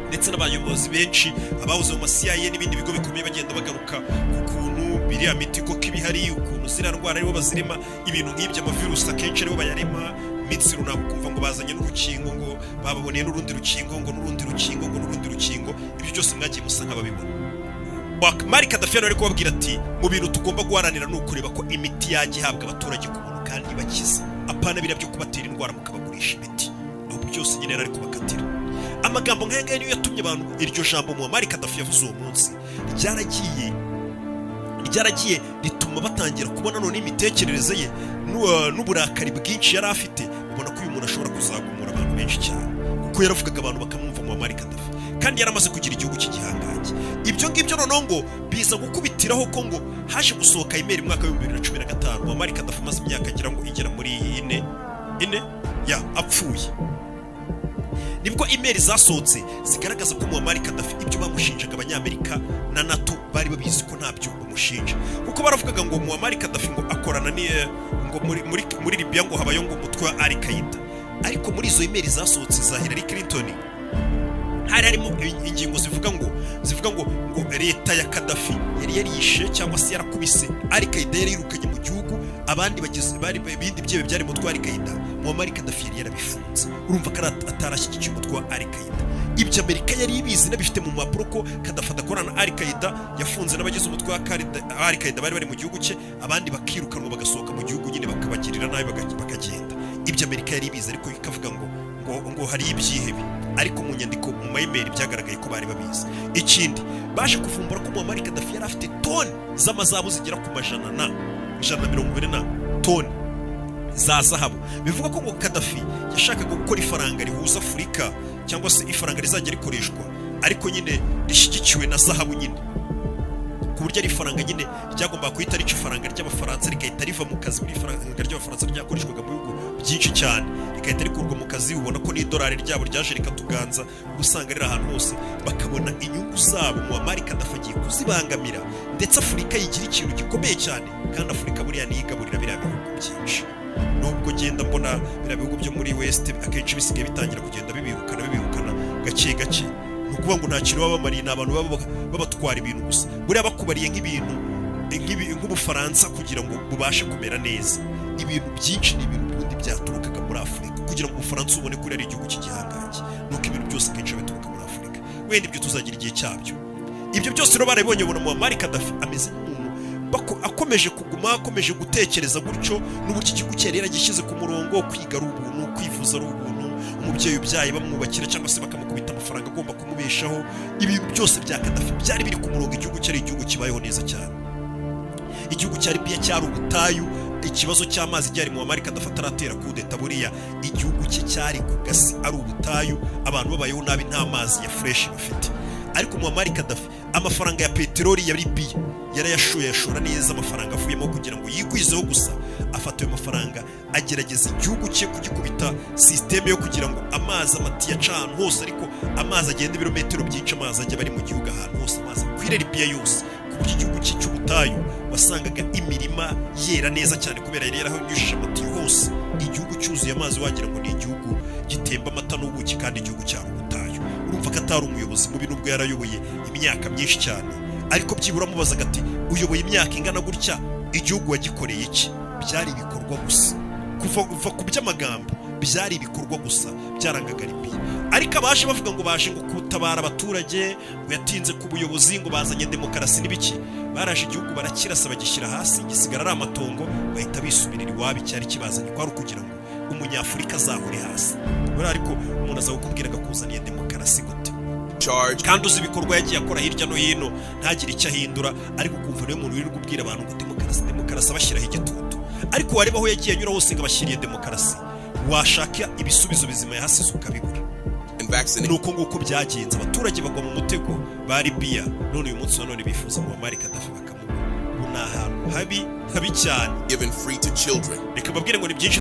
ndetse n'abayobozi benshi abahoze mu ma CIA n'ibindi bigo bikomeye bagenda bagaruka ku kuntu biriya miti koko iba ihari, ukuntu ziriya ndwara aribo bazirema, ibintu nk'ibyo, amavirusi akenshi aribo bayarema. Iminsi runaka ukumva ngo bazanye n'urukingo, ngo bababoneye n'urundi rukingo, ngo n'urundi rukingo, ngo n'urundi rukingo. Ibyo byose mwagiye musa nk'ababibona. Muammar Gaddafi hano ari kubabwira ati mu bintu tugomba guharanira ni ukureba ko imiti yajya ihabwa abaturage ku buntu kandi bakize, apana biriya byo kubatera indwara mukabagurisha imiti. Ahubwo byose nyine yari ari kubakatira. Amagambo nk'aya ngaya niyo yatumye abantu, iryo jambo Muammar Gaddafi yavuze uwo munsi ryaragiye rituma batangira kubona none imitekerereze ye n'uburakari bwinshi yari afite, babona ko uyu muntu ashobora kuzagumura abantu benshi cyane, kuko yaravugaga abantu bakamwumva. Muammar Gaddafi kandi yaramaze kugira igihugu cy'igihangange. Ibyo ngibyo noneho ngo biza gukubitiraho ko ngo haje gusohoka email mu mwaka wa 2015, Muammar Gaddafi amaze imyaka ngira ngo igera muri ine ya apfuye. Nibwo email zasohotse zigaragaza ko Muammar Gaddafi ibyo bamushinjaga abanyamerika na NATO bari babizi ko ntabyo bamushinja, kuko baravugaga ngo Muammar Gaddafi ngo akorana ni ngo muri Libya ngo habayo ngo umutwe wa Al Qaeda. Ariko muri izo email zasohotse za Hillary Clinton hari harimo ingingo zivuga ngo leta ya Gaddafi yari yarishe cyangwa se yarakubise Al Qaeda, yari yirukanye mu gihugu abandi bagize bari ibindi byebe byari mu mutwe wa Al Qaeda. Muammar Gaddafi yari yarabifunze. Urumva ko atarashyigikiye umutwe wa Al Qaeda. Ibyo Amerika yari ibizi n'abifite mu mpapuro ko Gaddafi adakorana na Al Qaeda, yafunze n'abagize umutwe wa Al Qaeda bari bari mu gihugu cye, abandi bakirukanwa bagasohoka mu gihugu nyine, bakabagirira nabi bakagenda. Ibyo Amerika yari ibizi, ariko ikavuga ngo hari ibyihebe. Ariko mu nyandiko, mu ma email, byagaragaye ko bari babizi. Ikindi, baje kuvumbura ko Muammar Gaddafi yari afite toni z'amazahabu zigera ku majana na 140 na toni za zahabu. Bivuga ko ngo Gaddafi yashakaga gukora ifaranga rihuza Afurika, cyangwa se ifaranga rizajya rikoreshwa ariko nyine rishyigikiwe na zahabu nyine, ku buryo ari ifaranga nyine ryagombaga guhita rica ifaranga ry'abafaransa, rigahita riva mu kazi. Buri faranga ry'abafaransa ryakoreshwaga mu bihugu byinshi cyane rigahita rikurwa mu kazi. Ubona ko n'idolari ryabo ryaje rikatuganza, uba usanga riri ahantu hose, bakabona inyungu zabo Muammar Gaddafi agiye kuzibangamira, ndetse Afurika yigira ikintu gikomeye cyane. Kandi Afurika buriya niyo igaburira biriya bihugu byinshi, nubwo ngenda mbona biriya bihugu byo muri West akenshi bisigaye bitangira kugenda bibirukana, bibirukana gake gake. Ni ukuvuga ngo nta kintu baba bamariye, ni abantu baba babatwara ibintu gusa. Buriya bakubariye nk'ibintu nk'Ubufaransa kugira ngo bubashe kumera neza, ibintu byinshi ni ibintu ubundi byaturukaga muri Afurika. Kugira ngo Ubufaransa ubone ko ari igihugu cy'igihangange, nuko ibintu byose akenshi bituruka muri Afurika. Wenda ibyo tuzagira igihe cyabyo. Ibyo byose rero barabibonye, babona Muammar Gaddafi ameze nk'umuntu akomeje kuguma, akomeje gutekereza gutyo, n'uburyo igihugu cye yari yaragishyize ku murongo, kwiga ari ubuntu, kwivuza ari ubuntu, umubyeyi ubyaye bamwubakira cyangwa se bakamukubita amafaranga agomba kumubeshaho. Ibintu byose bya Gaddafi byari biri ku murongo, igihugu cyari igihugu kibayeho neza cyane. Igihugu cya Libya cyari ubutayu, ikibazo cy'amazi cyari Muammar Gaddafi ataratera kudeta. Buriya igihugu cye cyari ku gasi, ari ubutayu, abantu babayeho nabi, nta mazi ya fresh bafite. Ariko Muammar Gaddafi amafaranga ya peteroli ya Libya yarayashoye, yashora neza amafaranga avuyemo kugira ngo yigwizeho gusa. Afata ayo mafaranga, agerageza igihugu cye kugikubita système yo kugira ngo amazi, amatiyo aca ahantu hose, ariko amazi agenda ibirometero byinshi, amazi ajya bari mu gihugu ahantu hose, amazi akwire Libya yose, ku buryo igihugu cye cy'ubutayu wasangaga imirima yera neza cyane kubera yari yarahanyujije amatiyo hose, igihugu cyuzuye amazi, wagira ngo ni igihugu gitemba amata n'ubuki, kandi igihugu cyari ubutayu. Urumva ko atari umuyobozi mubi nubwo yarayoboye imyaka myinshi cyane. Ariko byibura mubazaga ati: "Uyoboye imyaka ingana gutya, igihugu wagikoreye iki?" Byari ibikorwa gusa. Kuva ku by'amagambo, byari ibikorwa gusa byarangaga Libiya. Ariko abaje bavuga ngo baje ngo gutabara abaturage, ngo yatinze ku buyobozi, ngo bazanye demokarasi n'ibiki, baraje igihugu barakirasa, bagishyira hasi, gisigara ari amatongo, bahita bisubirira iwabo. Icyari kibazanye kwari ukugira ngo Umunyafurika azahore hasi buriya. Ariko umuntu aza kukubwira ngo akuzaniye demokarasi gute, Charge kandi uzi ibikorwa yagiye akora hirya no hino, ntagire icyo ahindura? Ariko ukumva niwe muntu wirirwa ubwira abantu ngo demokarasi, demokarasi, abashyiraho igitutu. Ariko wareba aho yagiye anyura hose ngo abashyiriye demokarasi, washaka ibisubizo bizima yahasize ukabibura. And vaccinate Ni uko nguko byagenze, abaturage bagwa mu mutego ba Libiya. None uyu munsi wa none bifuza Muammar Gaddafi bakamubura. Ubu ni ahantu habi, habi cyane. Given free to children. Reka mbabwire ngo ni byinshi.